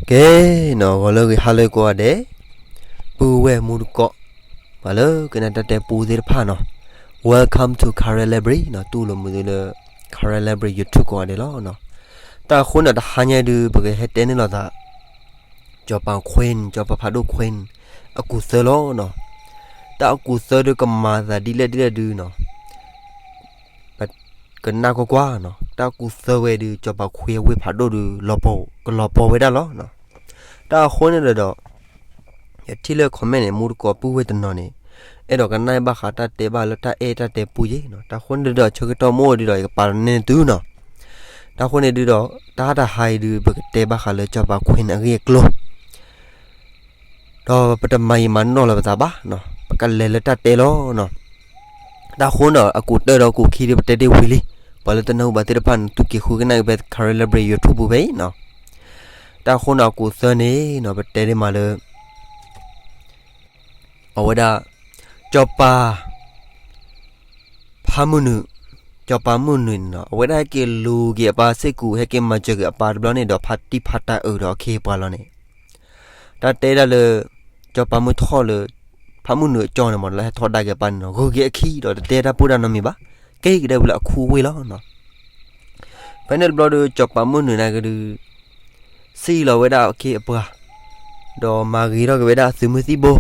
ကဲနီၤ ဂီၤလၢအဂ့ၤ ဟါလၢအဂ့ၤကိးဂၤဒဲး, ပုၢ်ဝဲၢ်မူတကိး, ပှၤလၢကနၣ်တၢ်တဲပူသ့ၣ်တဖၣ်နီၤ, Welcome to Karen Library နီၤ, တူၢ်လိာ်မုာ်သုလၢ Karen Library YouTube ကိးဂၤဒဲးလီၤနီၤ. တၢ်အဃိန့ၣ် တဟါညါဒုး ပကဟဲတဲန့ၢ်လိာ်သး စီၤပၤခွ့ၣ်, စီၤပၤဖးဒိၣ်ခွ့ၣ် အကူၣ်သၢလီၤနီၤ. တၢ်အကူၣ်သၢဒုးကမၤသးဒ်လဲၣ်ဒ်လဲၣ်ဒုးနီၤ ကနၣ်ကွၢ်ကွၢ်နီၤ, တၢ်ကူၣ်သၢဝဲဒုး စီၤပၤခွ့ၣ်အဝ့ၢ်ဖးဒိၣ်ဒုး လီၤပှီၤဝဲဒၣ်လီၤနီၤ. တၢ်အဃိန့ၣ်ဒီး ယထံၣ်လၢ comment န့ၣ် မူတကိးပုၢ်ဝဲၢ်တနီၤန့ၣ် အဲၣ်ဒိးကနၣ်ဘၣ်ဃးတၢ်တဲဘၣ်လၢတၢ်အဲၣ်တၢ်တဲပူယဲနီၤ. တၢ်အဃိန့ၣ်ဒီး ဆၢကတီၢ်မ့ၢ်အိၣ်ဒုးဒီး ယကပာ်လီၤန့ၢ်သုနီၤ. တၢ်အဃိန့ၣ်ဒုးဒီး တၢ်ဟါတဟါအံၤဒုး ပကတဲဘၣ်ဃးလၢစီၤပၤခွ့ၣ်န့ၣ်အဂ့ၢ်အကျိၤ ဒီးပတမၤယံာ်မၤနီၢ်လၢၤပသးဘၣ်နီၤ, ပကလဲၤလၢတၢ်တဲလီၤနီၤ. တၢ်အဃိန့ၣ် အကူၣ်တၢဒီးအကူၣ်ခံဒုး ပတဲတ့ၢ်ဝံၤလံ, ပှၤလၢတနၢ်ဟူဘၣ်သ့ၣ်တဖၣ်န့ၣ် သုက့ၤဃုကနၣ်က့ၤဖဲ Karen Library YouTube ပူၤဖဲအံၤနီၤ. တၢ်အဃိန့ၣ် အကူၣ်သၢန့ၣ်နီၤ ပတဲဒ်မးလၢ အဝဲဒၣ် စီၤပၤ ဖးမုၢ်နုာ်, စီၤပၤမုၢ်နုာ်န့ၣ်နီၤ အဝဲဒၣ်ဟဲက့ၤလူၤက့ၤအပၢ်စ့ၢ်ကီး ဟဲက့ၤမၤစၢၤက့ၤအပၢ်တဘျီန့ၣ်ဒီး ဖါတံၢ်ဖါတၢ်အုးဒီးအခ့အပှၤလီၤန့ၣ်, တၢ်တဲဒၣ်လၢ စီၤပၤမုၢ်ထီၣ်လၢ ဖးမုၢ်နုာ်အကၠီန့ၣ်မ့ၢ်နီၤ လၢဟဲထီဒါက့ၤအပၢ်န့ၣ်နီၤ ဂုၤက့ၤအခံဒီး တတဲတၢ်ပိၢ်တၢ်နီတမံၤဘၣ်, ကဲက့ၤဒၣ်ဝံၤလၢအခူအဝ့ၢ်လီၤနီၤ. ဖဲန့ၣ်တဘျီဒီး စီၤပၤမုၢ်နုာ်န့ၣ်က့ၤဒုး စံၣ်လီၤဝဲဒၣ်အခ့အပှၤ, ဒီးမၤဂ့ၤထီၣ်က့ၤဝဲဒၣ်သုးမုၢ်သံၣ်ဘိ,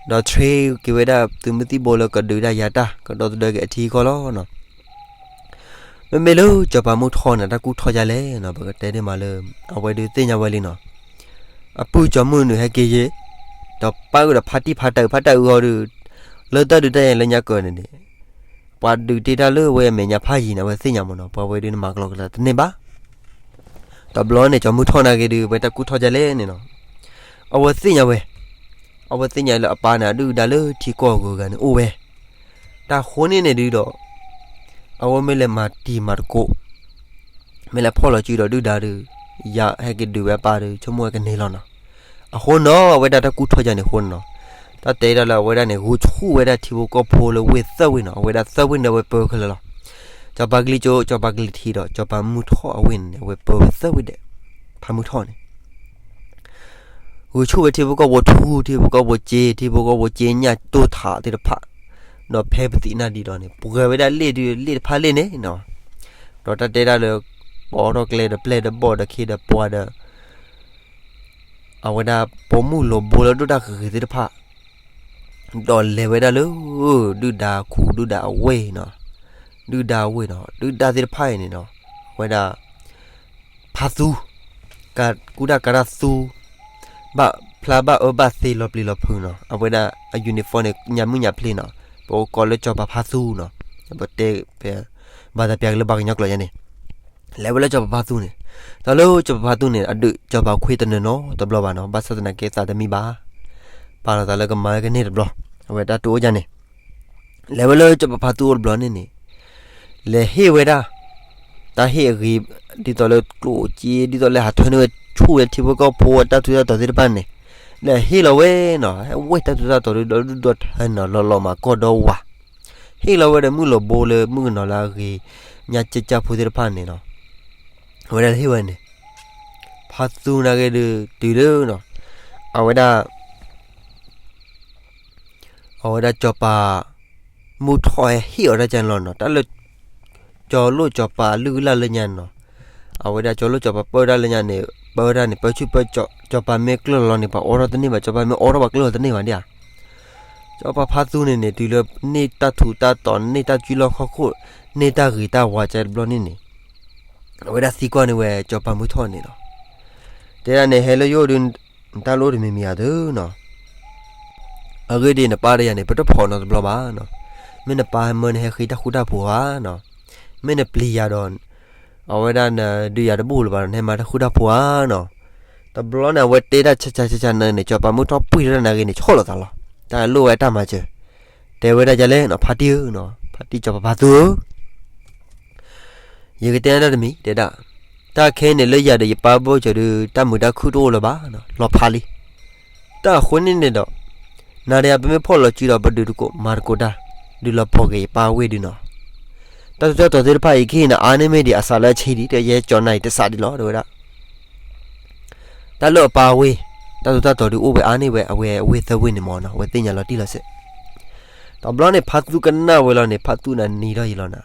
ဒီး train က့ၤဝဲဒၣ်သုးမုၢ်သံၣ်ဘိလၢကဒုးဒၣ်ယၤတၢ် ကဒီသဒၢက့ၤအထံအကီၢ်လီၤနီၤ. မ့မ့ၢ်လၢစီၤပၤမုၢ်ထီၣ်န့ၣ် တၢ်ကူၣ်ထီၣ်ဒ်လဲၣ်နီၤ ပကတဲဒ်မးလၢ အဝဲဒုးသ့ၣ်ညါဝဲလံနီၤ, အပုၢ်စီၤမုၢ်နုာ်ဟဲက့ၤယဲ, ဒီးပၢ်အုးဒီးဖါတံၢ်ဖါတၢ်အုး ဖါတံၢ်ဖါတၢ်အုးအီၤဒုး လၢတၢ်ဒုးတၢ်ယၤလၢညါကၢၤန့ၣ်န့ၣ် ပှၤဒုးတ့ၢ်တၢ်လၢဝဲအမဲာ်ညါဖးယံၤန့ၣ် အဝဲသ့ၣ်ညါမ့ၢ်နီၤ ပှၤဝဲဒုးနမၤကလီကလီတန့ၢ်ဘၣ်. တဘျီန့ၣ် စီၤမုၢ်ထီၣ်န့ၣ်က့ၤဒုး ဝဲတၢ်ကူၣ်ထီၣ်ဒ်လဲၣ်န့ၣ်နီၤ, အဝဲသ့ၣ်ညါဝဲ, အဝဲသ့ၣ်ညါလၢအပၢ်န့ၣ် အဒုၣ်ဒါလၢထံကီၢ်အဂုၤအဂၤန့ၣ်အိၣ်ဝဲ, တၢ်ဃိန့ၣ်န့ၣ်ဒုးဒီး အဝဲမ့ၢ်လဲၤမၤတံၤမၤသကိး မ့ၢ်လဲၤဖီၣ်လီၤစုဒီးဒုၣ်ဒါဒုး ယဟဲက့ၤဒုးဝဲအပၢ်ဒီး ဆိကမိၣ်ဝဲကန့ၢ်လီၤနီၤ. အဃိနီၤ အဝဲဒၣ်တၢ်ကူၣ်ထီၣ်ယၤန့ၣ်အဃိနီၤ, တၢ်တဲဒၣ်လၢအဝဲဒၣ်န့ၣ် ဂုာ်ဆူၣ်ဝဲဒၣ်ထံဖိကီၢ်ဖိလၢဝ့ၢ်သၢဝ့ၢ်နီၤ, အဝဲဒၣ်သၢဝ့ၢ်န့ၣ် အဝဲပၢခဲလၢာ်လီၤ. စီၤပၤကလံၤစိး, စီၤပၤကလံၤထံးဒီး စီၤပၤမုၢ်ထီၣ်အဝ့ၢ်န့ၣ်န့ၣ် အဝဲပၢဝဲသၢဝ့ၢ်ဒဲး, ဖးမုၢ်ထီၣ်န့ၣ် ဂုာ်ဆူၣ်ဝဲထံဖိကီၢ်ဖိထူ, ထံဖိကီၢ်ဖိစ့, ထံဖိကီၢ်ဖိစ့ညၣ်တိၢ်ထးသ့ၣ်တဖၣ်, ဒီးဖဲပသံးနၢ်ဒံးဒီးန့ၣ် ပှဲၤဝဲဒၣ်လ့ၣ်ဒုးလ့ၣ်တဖၣ်လ့ၣ်န့ၣ်နီၤ, ဒီးတၢ်တဲဒၣ်လၢ ပအီထီၣ်ကျဲဒီးပျဲၢ်ဒီးဘီၣ်ဒီးခ့ဒီးပှၤဒီး အဝဲဒၣ်ပိာ်မုၣ်လိာ်ဘိလၢဒိၣ်တၢ်ဂ့ၤဂ့ၤသ့ၣ်တဖၣ် ဒီးလဲၤဝဲဒၣ်လၢ ဒုၣ်ဒါခူ ဒုၣ်ဒါအဝ့ၢ်နီၤ, ဒုၣ်ဒါအဝ့ၢ်နီၤ, ဒုၣ်ဒါသ့ၣ်တဖၣ်အံၤန့ၣ်နီၤ, အဝဲဒၣ် ဖါသူ, ကူတၢ်ကၤတၢ်သူ, ဘၣ်ဖျါဘၣ်အၢဘၣ်သီလီၤပျံၤလီၤဖုးနီၤ, အဝဲဒၣ်အ uniform န့ၣ် ညၣ်မုၢ်ညၣ်ဖျ့နီၤ, ပကိးလၢစီၤပၤဖါသူနီၤ, ပတဲဖဲ ဘၣ်သးပျးက့ၤလၢပှၤကညီကျိာ်ယါန့ၣ် လဲၤဝဲလၢစီၤပၤဖါသူန့ၣ်, တၢ်လၢစီၤပၤဖါသူန့ၣ် အဒုးစီၤပၤခွ့ၣ်တနၢၤနီတဘျီဘၣ်နီၤ, ဘၣ်ဆၣ်သနာ်က့သးတမံဘၣ်, ပာ်လီၤသးလၢကမၤဝဲကန့ၢ်တဘျီ, အဝဲတၢ်တိအိၣ်ယါန့ၣ်, လဲၤဝဲလၢစီၤပၤဖါသူအိၣ်တဘျီန့ၣ်န့ၣ်, လဲၤဟ့ၣ်ဝဲဒၣ် တၢ်ဟ့ၣ်အဂ့ၤ, ဒ်သိးလၢကျိၣ်စ့ ဒ်သိးလၢဟးထၢန့ၢ်ဝဲဆူၣ်ဝဲထံဖိကီၢ်ဖိအတၢ်ထူးတၢ်တီၤသ့ၣ်တဖၣ်န့ၣ်, လဲၤဟ့ၣ်လီၤဝဲနီၤ, ဟဲဝဲတၢ်ထူးတၢ်တီၤဒုးဒီးဒုၣ်ဒီးထၢန့ၣ်နီၤ, လီၤလီၤမၤကီၢ်ဒီဝၤ ဟ့ၣ်လီၤဝဲဒီးမုၣ်လီၤဘိလၢမုၣ်ကနီၤလၢအဂ့ၤ, ညါကၠၢကၠၢဖိသ့ၣ်တဖၣ်န့ၣ်နီၤ, အဝဲဒၣ်ဟ့ၣ်ဝဲန့ၣ်, ဖါသူနာ်က့ဒုးတုၤလၢနီၤ, အဝဲဒၣ်, အဝဲဒၣ်စီၤပၤ, မုၢ်ထီၣ်ဟဲဟ့ၣ်အီၤတၢ်ကၢန့ၣ်လီၤနီၤ, တၢ်လၢ ကၠီၤလိၣ်စီၤပၤအလုၢ်အလၢ်လၢညါန့ၣ်နီၤ, အဝဲဒၣ်ကၠီၤလိၣ်စီၤပၤပၢတၢ်လၢညါန့ၣ်, ပၢတၢ်န့ၣ် ပၢဆူၣ်ပၢကၠီၤ, စီၤပၤမ့ၢ်ကျၢၢ်လီၤန့ၣ် ပှၤအိးထီၣ်တန့ၢ်ဘၣ်, စီၤပၤမ့ၢ်အိးထီၣ်ပှၤကျၢၢ်လီၤတန့ၢ်ဘၣ်ဒၣ်ဧါ. စီၤပၤဖါသူန့ၣ်န့ၣ် တုၤလၢန့ၢ်တၢ်ထူးတၢ်တီၤ န့ၢ်တၢ်စုလီၢ်ခီၣ်ခိၣ် န့ၢ်တၢ်ဂ့ၤတၢ်ဝါကဲတဘျီန့ၣ်န့ၣ်, အဝဲဒၣ်သံကွၢ်န့ၢ်ဝဲစီၤပၤမုၢ်ထီၣ်န့ၣ်လီၤ. တဲဒၣ်န့ၣ် ဟဲလၢယအိၣ်ဒီး တၢ်လိၣ်တမံၤမံၤဧါသုနီၤ, အဂ့ၢ်ဒ်အံၤ နပၢ်ဒီးယၤန့ၣ် ပတဖီၣ်နီတဘျီဘၣ်နီၤ, မ့ၢ်နပၢ်ဟဲမၢနဟဲဃ့တၢ်ဃူတၢ်ဖိးဧါနီၤ, မ့ၢ်နပျံၤယၤဒီး အဝဲဒၣ်နဒုးယၤတဘူၣ်လၢၤဘၣ်ဒီး နဟဲမၤတၢ်ဃူတၢ်ဖိးဧါနီၤ. တဘျီန့ၣ် အဝဲတဲတၢ်ဆးဆးဆးဆးန့ၣ်န့ၣ် စီၤပၤမုၢ်ထီၣ်ပှံၢ်ထီၣ်တၢ်နာ်ဂ့ၤန့ၣ် ဆီၣ်လီၤသးလီၤ. တၢ်လိၣ်ဝဲတၢ်မၤစၢၤ, တဲဝဲဒၣ်ဒ်လဲၣ်နီၤ, ဖါတံၢ်ဧၢနီၤ, ဖါတံၢ်စီၤပၤဖါသူဧၢ, ယကတဲနၤတၢ်တမံၤ တဲဒၣ်, တၢ်ခဲအံၤန့ၣ်လၢယၤဒီးယပၢ်ဘၣ်စၢၤဒီး တၢ်မုာ်တၢ်ခုၣ်တအိၣ်လၢၤဘၣ်နီၤ, လီၤဖးလံ. တၢ်အဃိန့ၣ်န့ၣ်ဒီး နၤဒီးယၤပမ့ၢ်ဖီၣ်လီၤစုဒီး ပဒုးသကိးမၤသကိးတၢ်, ဒုးလီၤပှီၢ်က့ၤယပၢ်ဝ့ၢ်ဒုးနီၤ. တၢ်ထူးတၢ်တီၤသ့ၣ်တဖၣ်အံၤ ခဲအံၤန့ၣ် အါန့ၢ်မ့ၢ်ဒံးအစးလၢအဆံးဒံး, တဲယဲကၠီၤနၤအံၤတစးဒံးလီၤ တဲဝဲဒၣ်. အလၢအပၢ်အဝ့ၢ်, တၢ်ထူးတၢ်တီၤဒုးအိၣ်ဝဲအါန့ၢ်ဝဲ အဝဲအဝ့ၢ်သၢဝ့ၢ်န့ၣ်မ့ၢ်နီၤ, အဝဲသ့ၣ်ညါလီၤတံၢ်လီၤဆဲး. တဘျီန့ၣ် ဖါသူကနၣ်ဝဲလီၤန့ၣ် ဖါသူန့ၣ်နံၤထီၣ်ယံၤလီၤနၤ,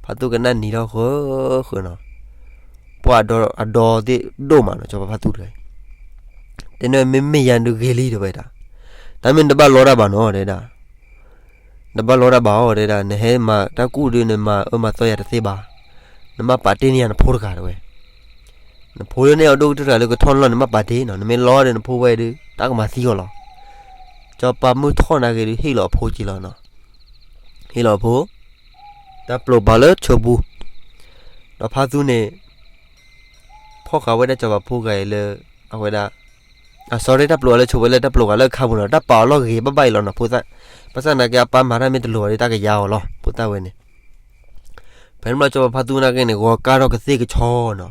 ဖါသူကနၣ်နံၤထီၣ်ဃၢဃၢနီၤ, ပှၤအဒီသ့ၣ်ဒိၣ်မးနီၤ စီၤပၤဖါသူတဂၤအံၤ, တဲန့ၣ်မ့မ့ၢ်ယၤဒုးဂ့ၤလံတဲဝဲဒၣ်, တၢ်မ့ၢ်နတဘၣ်လီတၢ်ဘၣ်နီၤတဲဒၣ် နဘၣ်လီတၢ်ဘၣ်အီၤတဲဒၣ်, နဟဲမၤတၢ်ကူၣ်ဒုး နမၤအၢမၤသီယၤတသ့ဘၣ်. နမ့ၢ်ပာ်တ့ၢ်န့ၢ်ယၤနဖိတဂၤတဲဝဲ, နဖိလၢနအဲၣ်အီၤဒိၣ်ကတၢၢ်တဂၤလၢကထီၣ်လီၢ်န့ၣ် မ့ၢ်ပာ်တ့ၢ်နီၤ, နမ့ၢ်လီဒီးနဖိဝဲဒုး တၢ်ကမၤသံအီၤလီၤ. စီၤပၤမုၢ်ထီၣ်နာ်က့ၤဒုး ဟ့ၣ်လီၤအဖိက့ၤလီၤနီၤ, ဟ့ၣ်လီၤအဖိ တၢ်ပျိာ်ဘၣ်လၢဆိပူၤ, ဒီးဖါသူန့ၣ် ဖီၣ်ဃာ်ဝဲဒၣ်စီၤပၤဖိဂၤအံၤလၢ အဝဲဒၣ် အ sorry တၢ်ပျိာ်အီၤလၢဆိပူၤလၢတၢ်ပျိာ်ဃာ်လၢအခါပူၤနီၤ, တၢ်ပာ်အီၤလီၢ်ဂ့ၤဘၣ်ဘၣ်အံၤလီၤနီၤ, ဖိသၣ်, ဘၣ်ဆၣ်နာ်က့အပၢ်မၤတၢ်မ့ၢ်တလိၤဘၣ်ဒီးတၢ်ကယါအီၤလီၤ ဖိသၣ်ဝဲန့ၣ်. ဖဲန့ၣ်ဘျီစီၤပၤဖါသူနာ်က့န့ၣ် ဂီၤကါထီၣ်ကသ့ၣ်ကဆီနီၤ,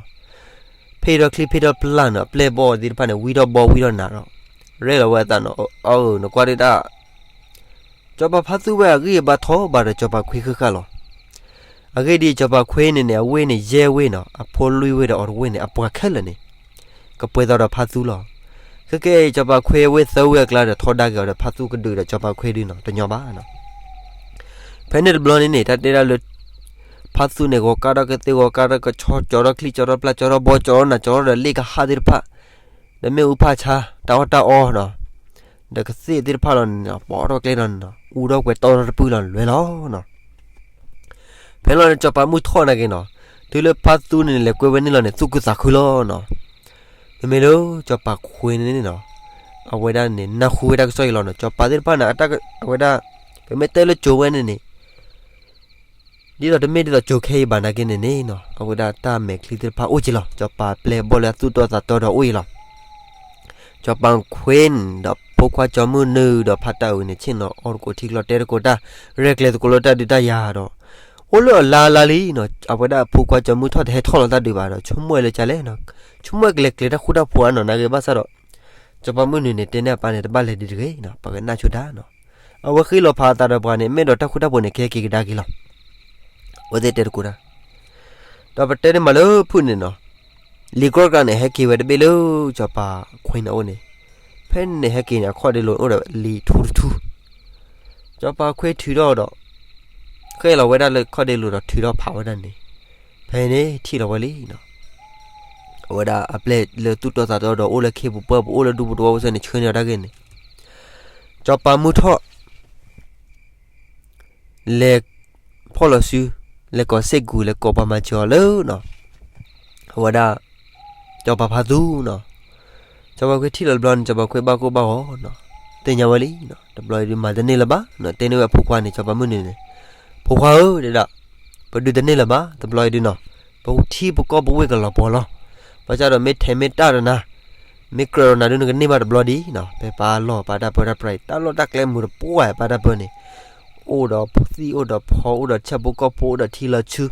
ဖ့ၣ်ထီၣ်ချံဖ့ၣ်ထီၣ်ပျၢ်နီၤ, အပျဲၢ်အဘီၣ်သ့ၣ်တဖၣ်န့ၣ် ဝံထီၣ်ဘီဝံထီၣ်နးဒီး ရဲၣ်လီၤဝဲအသးနီၤ, အၢ နကွၢ်ဒုးတၢ် စီၤပၤဖါသူဝဲအဂံၢ်အဘါထီၣ်ဘၣ်ဒီးစီၤပၤခွ့ဃၣ်ဃၣ်လီၤ. အဂ့ၢ်ဒ်အံၤ, စီၤပၤခွ့န့ၣ်န့ၣ် အဝ့ၢ်န့ၣ်ယဲၢ်ဝ့ၢ်နီၤ, အဖိလွံၢ်ဝ့ၢ်ဒီးအီၤတဝ့ၢ်န့ၣ် အပှၤခဲလၢာ်န့ၣ် ကပှဲၤသီဒီးဖါသူလီၤ. ခဲကနံၣ်အံၤ စီၤပၤခွ့အဝ့ၢ်သၢဝ့ၢ်အကျါဒီးထီဒါက့ၤအီၤဒီး ဖါသူကဒုးဒီးစီၤပၤခွ့ဒုးနီၤ, တညီဘၣ်နီၤ. ဖဲန့ၣ်တဘျီန့ၣ်န့ၣ် တၢ်တဲဒၣ်လၢ ဖါသူန့ၣ် ဂီၤကါထီၣ်ကသ့ၣ် ဂီၤကါထီၣ်ကဆီ ကၠီထီၣ်ချံ ကၠီထီၣ်ပျၢ် ကၠီထီၣ်ဘီ ကၠီထီၣ်နး ကၠီထီၣ်ဒီးလ့ၣ်ကဟၣ်သ့ၣ်တဖၣ်, ဒီးမ့ၣ်အူဖးဆါ တၢ်အီၣ်တၢ်အီနီၤ, ဒီးကသ့ၣ်သ့ၣ်တဖၣ်လီၤန့ၣ်နီၤ, ပိာ်ထီၣ်ကျဲဒီးန့ၣ်နီၤ, အူထီၣ်ကွဲၤတီထီၣ်တပုၢ်လီၤ လဲၤလီၤနီၤ. ဖဲန့ၣ်လီၤန့ၣ် စီၤပၤမုၢ်ထီၣ်နာ်က့နီၤ, တုၤလၢဖါသူန့ၣ်န့ၣ် လဲၤကွဲဝဲန့ၣ်လီၤန့ၣ် သူၣ်ခုသးခုလီၤနီၤ. မ့မ့ၢ်လၢစီၤပၤခွ့န့ၣ်န့ၣ်နီၤ, အဝဲဒၣ်န့ၣ် နၢ်ဟူဝဲတၢ်ကစီၣ်အံၤလီၤနီၤ, စီၤပၤသ့ၣ်တဖၣ်န့ၣ် အဝဲဒၣ် ပမ့ၢ်တဲလၢကၠိဝဲန့ၣ်န့ၣ် ဒ်သိးတမ့ၢ်ဒ်သိးကၠိခဲအံၤဘၣ်နာ်က့န့ၣ်န့ၣ်နီၤ, အဝဲဒၣ်တၢ်မဲာ်ချံသ့ၣ်တဖၣ်အိၣ်က့ၤလီၤ. စီၤပၤပျဲၢ်အဘီၣ်လၢအသူၣ်တီသးတီဒီးအိၣ်အံၤလီၤ. စီၤပၤခွ့န့ၣ်ဒီးဖိခွါကၠီၤမုၢ်နုာ်ဒီးဖါတၢ်အုးန့ၣ် ဆ့ၣ်နီၤအီၣ်တကိးထံကျိ တဲတကိးတၢ်, ရဲၣ်ကျဲၤသကိးလၢတၢ်ဒုးတၢ်ယၤဒီး အိၣ်လၢအလါလါလံနီၤ, အဝဲဒၣ်အဖိခွါကၠီၤမုၢ်ထီၣ်တဟဲထီၣ်လီၤတၢ်ဒုးဘၣ်ဒီး ဆိကမိၣ်ဝဲလၢကလဲၣ်နီၤ, ဆိကမိၣ်ဝဲကလဲၤကျဲၤတၢ်ဃူတၢ်ဖိးအါနီၤ, နာ်က့ဘၣ်ဆၣ်ဒီး စီၤပၤမုၢ်နုာ်န့ၣ် တဲန့ၢ်အပၢ်န့ၣ် တဘၣ်လဲၤဒံးတဂ့ၤနီၤ, ပကနၢ်ဆိတၢ်နီၤ. အဝဲဃ့လီၤဖးအသးဒီးပှၤန့ၣ် မ့ၢ်ဒီးတၢ်ဃူတၢ်ဖိးန့ၣ် ကဟဲက့ၤကဒါက့ၤလီၤ. အဝဲသ့ၣ်တဲတကိးတၢ်, ဒီးပတဲန့ၢ်မးလၢဖုၣ်န့ၣ်နီၤ, လံာ်ကြီကြးန့ၣ် ဟဲက့ၤဝဲတဘ့ၣ်လၢစီၤပၤခွ့န့ၣ်အအိၣ်န့ၣ်, ဖဲန့ၣ်ဟဲက့ၤန့ၣ် အခီၣ်ဒ့လိၤအိၣ်ဒီးလံာ်ထူတထူ စီၤပၤခွ့ထုးထီၣ်ဒီး ဃဲလီၤဝဲဒၣ်လၢခီၣ်ဒ့လိၤဒီးထုးထီၣ်ဖးဝဲဒၣ်န့ၣ်, ဖဲန့ၣ်ထံၣ်လီၤဝဲလံနီၤ. အဝဲဒၣ်အပျဲၢ်လၢသူၣ်တီသးတီဒီးအိၣ်လၢခ့ပူၤပှၢ်ပူၤ အိၣ်လၢဒူပူၤတဝီပူၤစ့ၢ်န့ၣ် ဆှၢန့ၢ်အီၤတၢ်ဂ့ၢ်န့ၣ်, စီၤပၤမုၢ်ထီၣ် လဲၤဖီၣ်လီၤစု, လဲၤကိးစ့ၢ်ကီး လဲၤကိးပှၤမၤစၢၤအီၤလၢနီၤ, အဝဲဒၣ် စီၤပၤဖါသူနီၤ. စီၤပၤခွ့ထံၣ်လီၤတဘျီန့ၣ် စီၤပၤခွ့ဘၣ်ကိၢ်ဘၣ်ဂီၤနီၤ, သ့ၣ်ညါဝဲလံနီၤ, တဘျီအံၤဒုးမၤတန့ၢ်လၢၤဘၣ်နီၤ, တဲန့ၢ်ဝဲအဖိခွါန့ၣ် စီၤပၤမုၢ်နုာ်န့ၣ်, ဖိခွါဧၢ တဲဒၣ်, ပဒုးတန့ၢ်လၢၤဘၣ် တဘျီအံၤဒုးနီၤ, ပထံပကီၢ်ပဝ့ၢ်ကလီၤပှီၤလီၤ. ဘၣ်ဆၣ်ဒီးမ့ၢ်ထဲမ့ၢ်တၢ်ဒီးနၤ, မ့ၢ်ကြၢးဒီးနၤဒုး နကန့ၢ်ဘၣ်တဘျီဒံးနီၤ, ဖဲပာ်လီၤပာ်တၢ်ပၢတၢ်ပြးအံၤ တၢ်လီၢ်တၢ်ကျဲမုာ်တပှၢ် ပာ်တၢ်ပၢန့ၣ်, အိၣ်ဒီးသံၣ်အိၣ်ဒီးဖီအိၣ်ဒီးဆၣ်ဖိကီၢ်ဖိအိၣ်ဒီးထံလီၤဆူ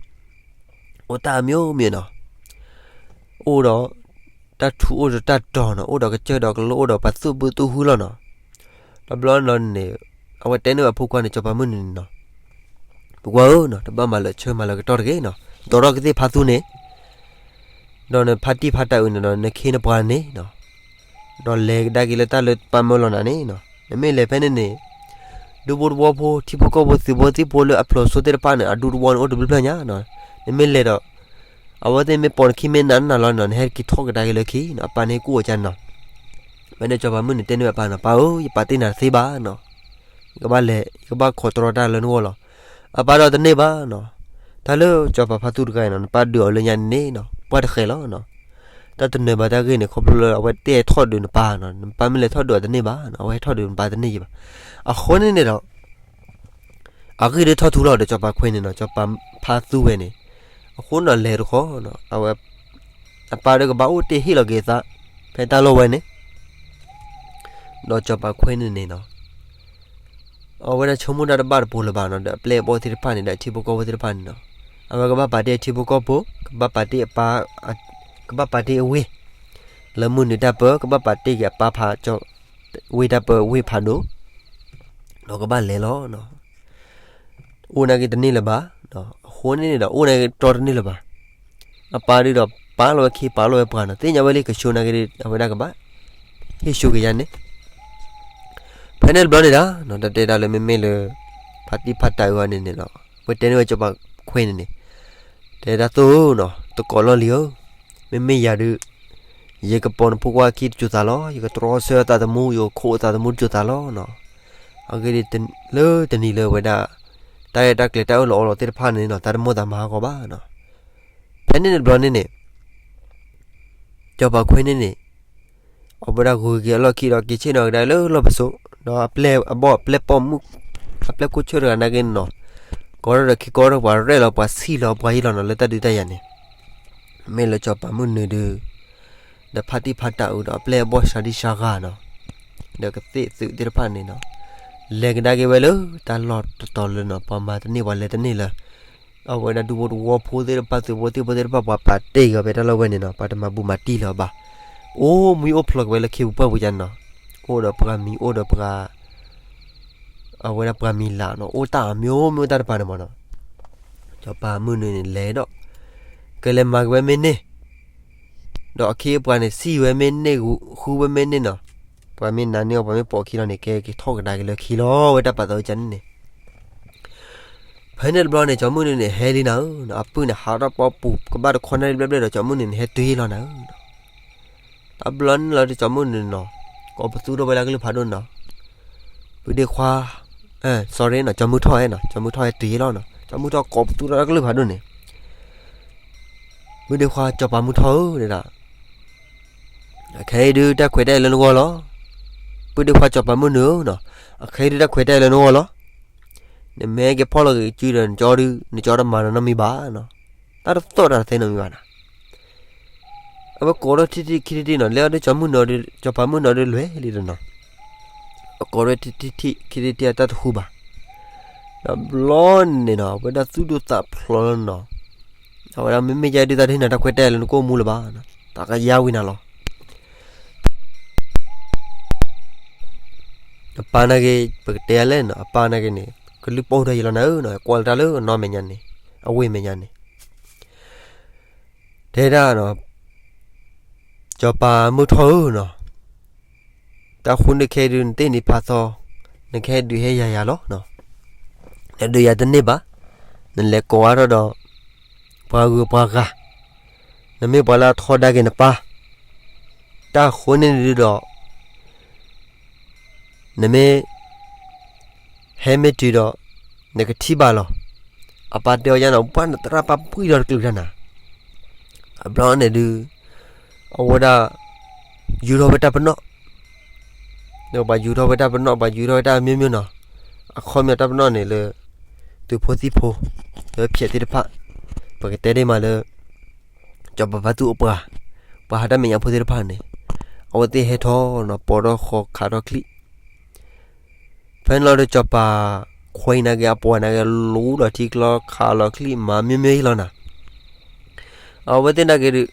အိၣ်တၢ်အမျိုးမျိုးနီၤ, အိၣ်ဒီး တၢ်ထူအိၣ်ဒီးတၢ်တီၤနီၤ, အိၣ်ဒီးကစၢၢ်ဒီးကလိအိၣ်ဒီးပှၤသူၣ်ဘုသူၣ်ဟုလီၤနီၤ. တဘျီနီၤန့ၣ် အဝဲတဲန့ၢ်ဝဲအဖိခွါန့ၣ် စီၤပၤမုၢ်နုာ်န့ၣ်နီၤ, ဖိခွါဧၢနီၤ, တဘၣ်မၤလၢာ်ဆၢမၤလၢာ်ကတီၢ်တဂ့ၤနီၤ, ဒိးထီၣ်ကသ့ၣ်ဖါသူန့ၣ် ဒီးနဖါတံၢ်ဖါတၢ်အုးန့ၣ်ဒီး နခ့နပှၤန့ၣ်နီၤ, ဒီးလဲၤကဒါက့ၤလၢတၢ်လၢပၢ်မၢလီၤနၤန့ၣ်နီၤ, နမ့ၢ်လဲၤဖဲန့ၣ်န့ၣ် ဒူဖိတဝီဖိ ထံဖိကီၢ်ဖိ သုးဖိသံၣ်ဖိလၢအဖျိးစိသ့ၣ်တဖၣ်န့ၣ် အဒူတဝီန့ၣ် အိၣ်တဘျုးဖျၢၣ်ညါနီၤ, နမ့ၢ်လဲၤဒီး အဝဲသ့ၣ်မ့ၢ်ပိာ်နခံမ့ၢ်နးနးလီၤနီၤ, နဟဲက့ၤထီၣ်ကဒါက့ၤလၢခံနီၤ, အပၢ်န့ၣ်ဟဲက့ၤအိၣ်ဝဲကၢ်နီၤ. ဖဲန့ၣ်စီၤပၤမုၢ်နုာ်တဲန့ၢ်ဝဲအပၢ်နီၤ, ပၢ်ဧၢ, ယပာ်တ့ၢ်နၤတသ့ဘၣ်နီၤ, ယကဘၣ်လဲၤ ယကဘၣ်ခိးတြီတၢ်လၢနဂီၢ်လီၤ. အပၢ်ဒီးတန့ၢ်ဘၣ်နီၤ, တၢ်လၢစီၤပၤဖါသူတဂၤအံၤနီၤ နပၢ်ဒုးအီၤလၢညါန့ၣ်နီၤ ပှၢ်တဃဲၤလီၤနီၤ. တၢ်တနၢၤဘၣ်တၢ်ဂ့ၢ်န့ၣ် ခီဖျိလၢအဝဲတဲထီၣ်ဒုးနပၢ်နီၤ, နပၢ်မ့ၢ်လဲၤထီၣ်ဒုးအီၤတန့ၢ်ဘၣ်နီၤ, အဝဲဟဲထီၣ်ဒုးနပၢ်တန့ၢ်ယံၤဘၣ်. အဃိန့ၣ်န့ၣ်ဒီး အဂ့ၢ်ဒ်ထီၣ်ထူလီၤဒီးစီၤပၤခွ့န့ၣ်နီၤ, စီၤပၤဖါသူဝဲန့ၣ်, အဃိန့ၣ်ဒီးလဲၤတခီနီၤ, အဝဲ အပၢ်ဒီးကဘၣ်အိၣ်တ့ၢ်ဟ့ၣ်လီၤက့ၤအသး ဖဲတၢ်လီၢ်ဝဲန့ၣ်, ဒီးစီၤပၤခွ့န့ၣ်န့ၣ်နီၤ အဝဲဒၣ်ဆိကမိၣ်တၢ်တဘၣ်တပူၤလၢၤဘၣ်နီၤ, ဒီးအပျဲၢ်အဘီၣ်သ့ၣ်တဖၣ်န့ၣ် ဒီးထံဖိကီၢ်ဖိသ့ၣ်တဖၣ်န့ၣ်နီၤ, အဝဲကဘၣ်ပာ်တ့ၢ်အထံဖိကီၢ်ဖိ, ကဘၣ်ပာ်တ့ၢ်အပၢ်, ကဘၣ်ပာ်တ့ၢ်အဝ့ၢ် လၢမုၢ်နုာ်တၢ်ပၢ, ကဘၣ်ပာ်တ့ၢ်က့ၤအပၢ်ဖးကၠီ ဝ့ၢ်တၢ်ပၢဝ့ၢ်ဖးဒိၣ်, ဒီးကဘၣ်လဲၤလီၤ. အိၣ်နာ်က့တန့ၢ်လၢၤဘၣ်, အဃိန့ၣ်န့ၣ်ဒီး အိၣ်နာ်က့တီတန့ၢ်လၢၤဘၣ်. အပၢ်ဒုးဒီး ပာ်လီၤဝဲခ့ပာ်လီၤဝဲပှၤနီၤ, သ့ၣ်ညါဝဲလံကၠိနာ်က့ဒီး အဝဲဒၣ်ကဘၣ် ဟ့ၣ်ဆူကယၤန့ၣ် ဖဲန့ၣ်တဘျီန့ၣ်ဒီး တၢ်တဲဒၣ်လၢမ့မ့ၢ်လၢ ဖါတံၢ်ဖါတၢ်အုးအီၤန့ၣ်န့ၣ်နီၤ, ဝဲတဲန့ၢ်ဝဲစီၤပၤခွ့န့ၣ်န့ၣ်, တဲဒၣ်သိနီၤ, တကိးလီၢ်လံၤဧၢ, မ့မ့ၢ်ယၤဒုး ယကပိာ်နဖိခွါခံတစိၤသးလီၤ, ယကတြီဆၢအသးသမူ ယကခိးအသးသမူတစိၤသးလီၤနီၤ. အဂ့ၢ်ဒ်အံၤ လၢတနံၤလၢဝဲဒၣ် တၢ်ရဲၣ်တၢ်ကျဲၤတၢ်အၢၣ်လီၤအီလီၤသ့ၣ်တဖၣ်န့ၣ်နီၤ တၢ်တမိၣ်သးမၤဟးဂီၤဘၣ်နီၤ. ဖဲန့ၣ်တဘျီန့ၣ်န့ၣ် စီၤပၤခွ့န့ၣ်န့ၣ် အဝဲဒၣ်ဂုၤက့ၤအလီၢ်ခံဒီးက့ၤဆ့ၣ်နီၤကဒါလၢလီၢ်ပစိာ်, ဒီးအပျဲၢ်အဘီၣ်အပျဲၢ်ပိာ်မုၣ် အပျဲၢ်ခိၣ်ဆၢၣ်တဂၤနာ်က့န့ၣ်နီၤ, ကိးထီၣ်ဒီးခံကိးထီၣ်ပှၤရဲၣ်လီၤပှၤဆံၣ်လီၤပှၤယံၤလီၤနီၤ လၢတၢ်ဒုးတၢ်ယၤန့ၣ်, မ့ၢ်လၢစီၤပၤမုၢ်နုာ်ဒုး ဒီးဖါတံၢ်ဖါတၢ်အုးဒီးအပျဲၢ်အဘီၣ်စှၤဒံစှၤဂၤနီၤ, ဒီးကသ့ၣ်သုးသ့ၣ်တဖၣ်န့ၣ်နီၤ, လဲၤကဒါက့ၤဝဲလၢတၢ်လီၢ်တတီၤလၢနီၤ, ပှၤမၤတန့ၢ်ပှၤလဲၤတန့ၢ်လၢ အဝဲဒၣ်ဒူဖိတဝီဖိသ့ၣ်တဖၣ် သုးဖိသံၣ်ဖိသ့ၣ်တဖၣ် ပှၤပာ်တ့ၢ်က့ၤအီၤဖဲတၢ်လီၢ်ဝဲန့ၣ်နီၤ, ပှၤတမၤဘူးမၤတံၢ်လၢၤဘၣ်, အိၣ်မံအိၣ်ဖျိးက့ၤဝဲလၢခ့ပူၤပှၢ်ပူၤယါန့ၣ်နီၤ, အိၣ်ဒီးပှၤမံၤအိၣ်ဒီးပှၤ အဝဲဒၣ်ပှၤမံၤလၢ်နီၤ, အိၣ်တၢ်အမျိုးမျိုးတၢ်တဖၣ်န့ၣ်မးနီၤ, စီၤပၤမုၢ်နုာ်န့ၣ်လဲၤဒီး ကလဲၤမၤက့ၤဝဲမ့ၢ်န့ၢ် ဒီးအခ့အပှၤန့ၣ် စံၣ်ဝဲမ့ၢ်န့ၢ် ဃုဝဲမ့ၢ်န့ၢ်နီၤ, ပှၤမ့ၢ်နာ်န့ၢ်အီၤ ပှၤမ့ၢ်ပိာ်အခံလီၤန့ၣ် ကဲက့ၤထီၣ်ကဒါက့ၤလၢခံလီၤ ဝဲတၢ်ပာ်သးဝဲကန့ၣ်န့ၣ် ဖဲန့ၣ်တဘျီန့ၣ် စီၤမုၢ်နုာ်န့ၣ် ဟဲလံနၤဧၢ, အပုၢ်န့ၣ် ဟးထီၣ်ပီပူၤ ကဘၣ်တခီန့ၣ်ဘျဲၣ်ဘျဲၣ်ဒီး စီၤမုၢ်နုာ်န့ၣ် ဟဲတုၤလီၤနၤဧၢ, တဘျီန့ၣ်လီၤဒီး စီၤမုၢ်နုာ်နီၤ ကိးပသူထီၣ်ဝဲလၢကလုၢ်ဖးဒိၣ်နီၤ, ပုၢ်ဒ့ခွါ sorry နီၤ စီၤမုၢ်ထီၣ်နီၤ စီၤမုၢ်ထီၣ်ဟဲတုၤလီၤနီၤ, စီၤမုၢ်ထီၣ်ကိးပသူထီၣ်လၢကလုၢ်ဖးဒိၣ်န့ၣ်, ပုၢ်ဒ့ခွါ စီၤပၤမုၢ်ထီၣ်ဧၢ ဒဲဒၣ် အခဲအံၤဒုးတၢ်ခွဲးတၢ်ယာ်လၢနဂီၢ်လီၤ. ပုၢ်ဒ့ခွါစီၤပၤမုၢ်နုာ်ဧၢနီၤ, အခဲအံၤဒုးတၢ်ခွဲးတၢ်ယာ်လၢနဂီၢ်လီၤ. နမ့ၢ်က့ၤဖီၣ်လီၤက့ၤစုဒီး နကၠီဒုး နကၠီတမၤနၤနီတမံၤဘၣ်နီၤ. တၢ်တသီၣ်တၢ်တသဲနီတမံၤဘၣ်နီၤ. အဝဲကိးထီၣ်ထံထံခံထံထံနီၤ, လဲၤအီၤဒုးစီၤမုၢ်နုာ်ဒီး စီၤပၤမုၢ်နုာ်ဒီးလွဲၢ်လံဒီးနီၤ. အကိးထီၣ်ထံထံခံထံထံအတၢ်တဟူဘၣ်. ဒီးဘျီန့ၣ်နီၤ အဝဲဒၣ်သူၣ်ဒိၣ်သးဖျိးလီၤနီၤ. အဝဲဒၣ်မ့မ့ၢ်ယဲဒုးတၢ်ဒုးနၤတၢ်ခွဲးတၢ်ယာ်လၢနကိာ်မူလၢၤဘၣ်နီၤ, တၢ်ကယါဝံၤနၤလီၤ. အပၢ်နာ်က့ ပကတဲလဲၣ်နီၤ, အပၢ်နာ်က့န့ၣ် ကလုၢ်ပိာ်ဒီးယလီၤနၤဧၢနီၤ, ကွၢ်လၢတၢ်လၢအနီၢ်မဲာ်ညါန့ၣ် အဝ့ၢ်မဲာ်ညါန့ၣ် တဲဒၣ်နီၤ, စီၤပၤမုၢ်ထီၣ်ဧၢနီၤ, တၢ်ဃိန့ၣ်ခဲအံၤဒုး နတ့ၢ်နံၤဖးသီ, နကဟဲဒုးဟဲယၤယၤလီၤနီၤ. နဒုးယၤတန့ၢ်ဘၣ်, နလဲၤကိးအါထီၣ်ဒီး ပှၤဂုၤပှၤဂၤ, နမ့ၢ်ပှၤလၢအထီဒါက့ၤနပၢ်, တၢ်ဃိန့ၣ်ဒုးဒီး နမ့ၢ် ဟဲမ့ၢ်တုၤဒီး နကထံၣ်ဘၣ်လီၤ. အပၢ်တဲအီၤယါနီၤ, ပှၢ်နသရၣ်ပၢ်ပှံၢ်ဒီးတကလုာ်တၢ်နၤ. အဘျီန့ၣ်ဒုး အဝဲဒၣ် ယူၤထီၣ်ဝဲတၢ်ပနီၣ်, ဒီးပှၤယူၤထီၣ်ဝဲတၢ်ပနီၣ် ပှၤယူၤထီၣ်ဝဲတၢ်မျိုးမျိုးနီၤ. အခီပညီတၢ်ပနီၣ်န့ၣ်လၢ သုးဖိသံၣ်ဖိ လၢဖျဲးသ့ၣ်တဖၣ်, ပကတဲဒ်မးလၢ စီၤပၤဖါသူအပှၤ, ပှၤဟးတၢ်မဲာ်ညါဖိသ့ၣ်တဖၣ်န့ၣ် အဝဲသ့ၣ်ဟဲထီၣ်နီၤ, ပိာ်ထီၣ်ဃီခးထီၣ်ချံၣ်. ဖဲန့ၣ်လီၤဒီးစီၤပၤခွံနာ်က့ အပှၤနာ်က့ လူလီၤထံကျီ ခးလီၤချံၣ် မၤမ့ၢ်မ့ၢ်လီၤနၤ. အဝဲသ့ၣ်နာ်က့ဒုး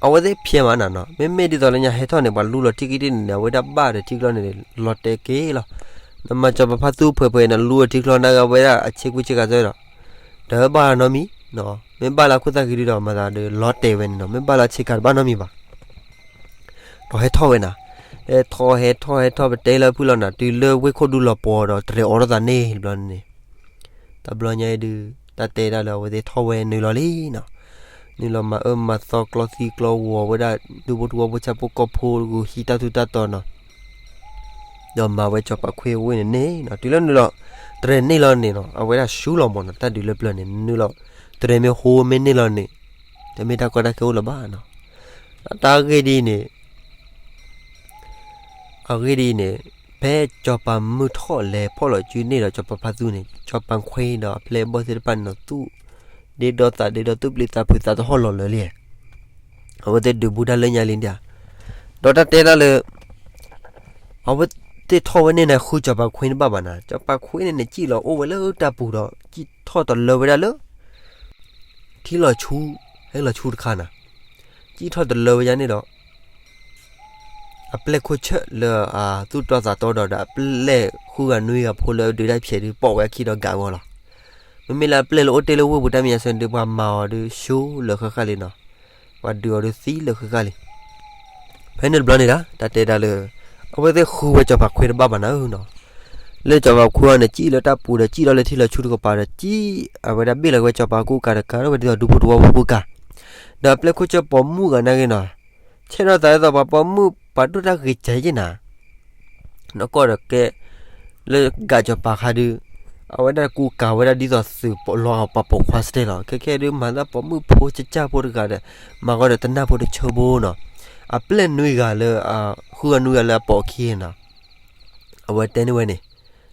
အဝဲသ့ၣ်ဖျဲးမးနၤနီၤ, မ့မ့ၢ်ဒ်သိးလၢညါဟဲထီၣ်န့ၣ် ပှၤလူလီၤထံကံထံၣ်န့ၣ် အဝဲဒၣ်ဘၣ်ဒီးထံကျီန့ၣ် လီၤတဲာ်က့ၤလီၤ. နမၤစီၤပၤဖါသူဖှဲးဖှဲးန့ၣ် လူအထံကျီနာ်က့ အဝဲဒၣ်အဆ့ကွံဆ့ကၤစၢၤဒီး တဘၣ်နီတမံၤ, မ့ၢ်ဘၣ်လၢအခိၣ်သၣ်ခံဒုးဒီး မၤသးဒီးလီၤတဲာ်ဝဲန့ၣ်နီၤ, မ့ၢ်ဘၣ်လၢအဆ့ကၤတဘၣ်နီတမံၤဘၣ်. ဒီးဟဲထီၣ်ဝဲနၤ, ဟဲထီၣ်ဟဲထီၣ်ဟဲထီၣ် ပတဲလၢဖုၣ်လီၤနၤ, တုၤလၢဝ့ၢ်ခိၣ်ဒူလီၤပှီၤဒီး တရဲၣ်အိးထီၣ်သးန့ၣ်တဘျီန့ၣ်, တဘျီညါအံၤဒုး တၢ်တဲဒၣ်လၢအဝဲသ့ၣ်ထီၣ်ဝဲနုာ်လီၤလံနီၤ. နုာ်လီၤမၤအၢမၤသီကျီသံကျီဝီၤဝဲဒၣ် ဒူဖိတဝီဖိဆၣ်ဖိကီၢ်ဖိ ဂုာ်ဟံးတၢ်ထူးတၢ်တီၤနီၤ. ဒီးမၤဝဲစီၤပၤခွံအဝ့ၢ်န့ၣ်န့ၣ်နီၤ, တုၤလၢနုာ်လီၤ တရဲၣ်န့ၢ်လီၤန့ၣ်နီၤ, အဝဲဒၣ်ဆူလီၤမးနီၤ, တၢ်ဒုးလၢပျၢၤန့ၣ် နုာ်လီၤ တရဲၣ်မ့ၢ်ဟိမ့ၢ်န့ၢ်လီၤန့ၣ် တမ့ၢ်တၢ်ကီတၢ်ခဲအိၣ်လၢၤဘၣ်နီၤ. တၢ်ဂ့ၢ်ဒ်အံၤန့ၣ် အဂ့ၢ်ဒ်အံၤန့ၣ် ဖဲစီၤပၤမုၢ်ထီၣ်လဲၤဖီၣ်လီၤစုန့ၢ်ဒီးစီၤပၤဖါသူန့ၣ် စီၤပၤခွံဒီးအပျဲၢ်အဘီၣ်သ့ၣ်တဖၣ်န့ၣ်နီၤ သူၣ်ဒ့ဒီသးဒ့ဒီ သူၣ်ပျံၤသးဖုး သးတဟီၣ်လီၤလၢာ်လံ. အဝဲသ့ၣ်ဒုးဘူးတၢ်လၢညါလံဒၣ်. ဒီးတၢ်တဲတၢ်လၢ အဝဲသ့ၣ်ထီၣ်ဝဲန့ၢ်န့ၣ် ဃုစီၤပၤခွံတဘၣ်ဘၣ်နၤ, စီၤပၤခွံန့ၣ်န့ၣ် စံၣ်လီၤအိၣ်ဝဲလၢတၢ်ပူၤဒီး စံၣ်ထီၣ်တလၢဝဲဒၣ်လၢ ထံလီၤဆူ ဟဲလီၤဆူတခါနၤ, စံၣ်ထီၣ်တလၢဝဲဒၣ်န့ၣ်ဒီး အပျဲၢ်ခိၣ်ဆၢၣ်လၢအသူၣ်တီသးတီဒီး ဒီးအပျဲၢ်ဃုဂၤနွံဂၤဖိလၢဒုးတၢ်ဖျဲးဒုး ပိာ်ဝဲအခံဒီးဂာ်ဝဲလီၤ. မ့မ့ၢ်လၢအပျဲၢ်လၢအိၣ်တ့ၢ်လၢဝ့ၢ်ပူၤတၢ်မဲာ်ညါစ့ၢ်န့ၣ်ဒုး ပှၤမၤအီၤဒုး ဆူလၢာ်ဃၣ်ဃၣ်လံနီၤ. ပှၤဒုးအီၤဒီးသံလၢာ်ဃံးဃာ်လံ. ဖဲန့ၣ်တဘျီန့ၣ်ဒၣ် တၢ်တဲဒၣ်လၢ အဝဲသ့ၣ်ဃုဝဲစီၤပၤခွ့တဘၣ်ဘၣ်နၤဧၢနီၤ. လၢစီၤပၤခွ့အံၤန့ၣ် စံၣ်လၢတၢ်ပူၤဒီး စံၣ်ထီၣ်လၢထံလီၤဆူတကပၤဒီး စံၣ်အဝဲဒၣ်ဘ့ၣ်လီၤက့ၤဝဲစီၤပၤကူကၤတကး ဒီးဝဲဒ်သိးဒူဖိတဝီဖိကူကၤ ဒီးအပျဲၢ်ခိၣ်စၢၢ်ပိာ်မုၣ်ဂၤနာ်က့နီၤ, ဆဲးထီၣ်သးဒ်သိးပှၤပိာ်မုၣ်ပှၤဒိၣ်တၢ်ဂ့ၤကဲက့နၤ နီၢ်ကီၢ်ဒီးကဲ လၢကးစီၤပၤခါဒုး အဝဲဒၣ်ကူကၤဝဲဒၣ်ဒ်သိးသုးလီၤဂာ်ပှၤပိာ်ခွါစတဲလီၤ. ခဲခဲဒုးမၤသးပိာ်မုၣ်ဖိကစၢ်ဖိတဂၤဒီး မၤဃီဒီးတနၢ်ဖိတဆၢဖိနီၤ. အပျဲၢ်နွံဂၤလၢ ဃုဂၤနွံဂၤလၢအပိာ်အခံနီၤ အဝဲတဲန့ၢ်ဝဲန့ၣ်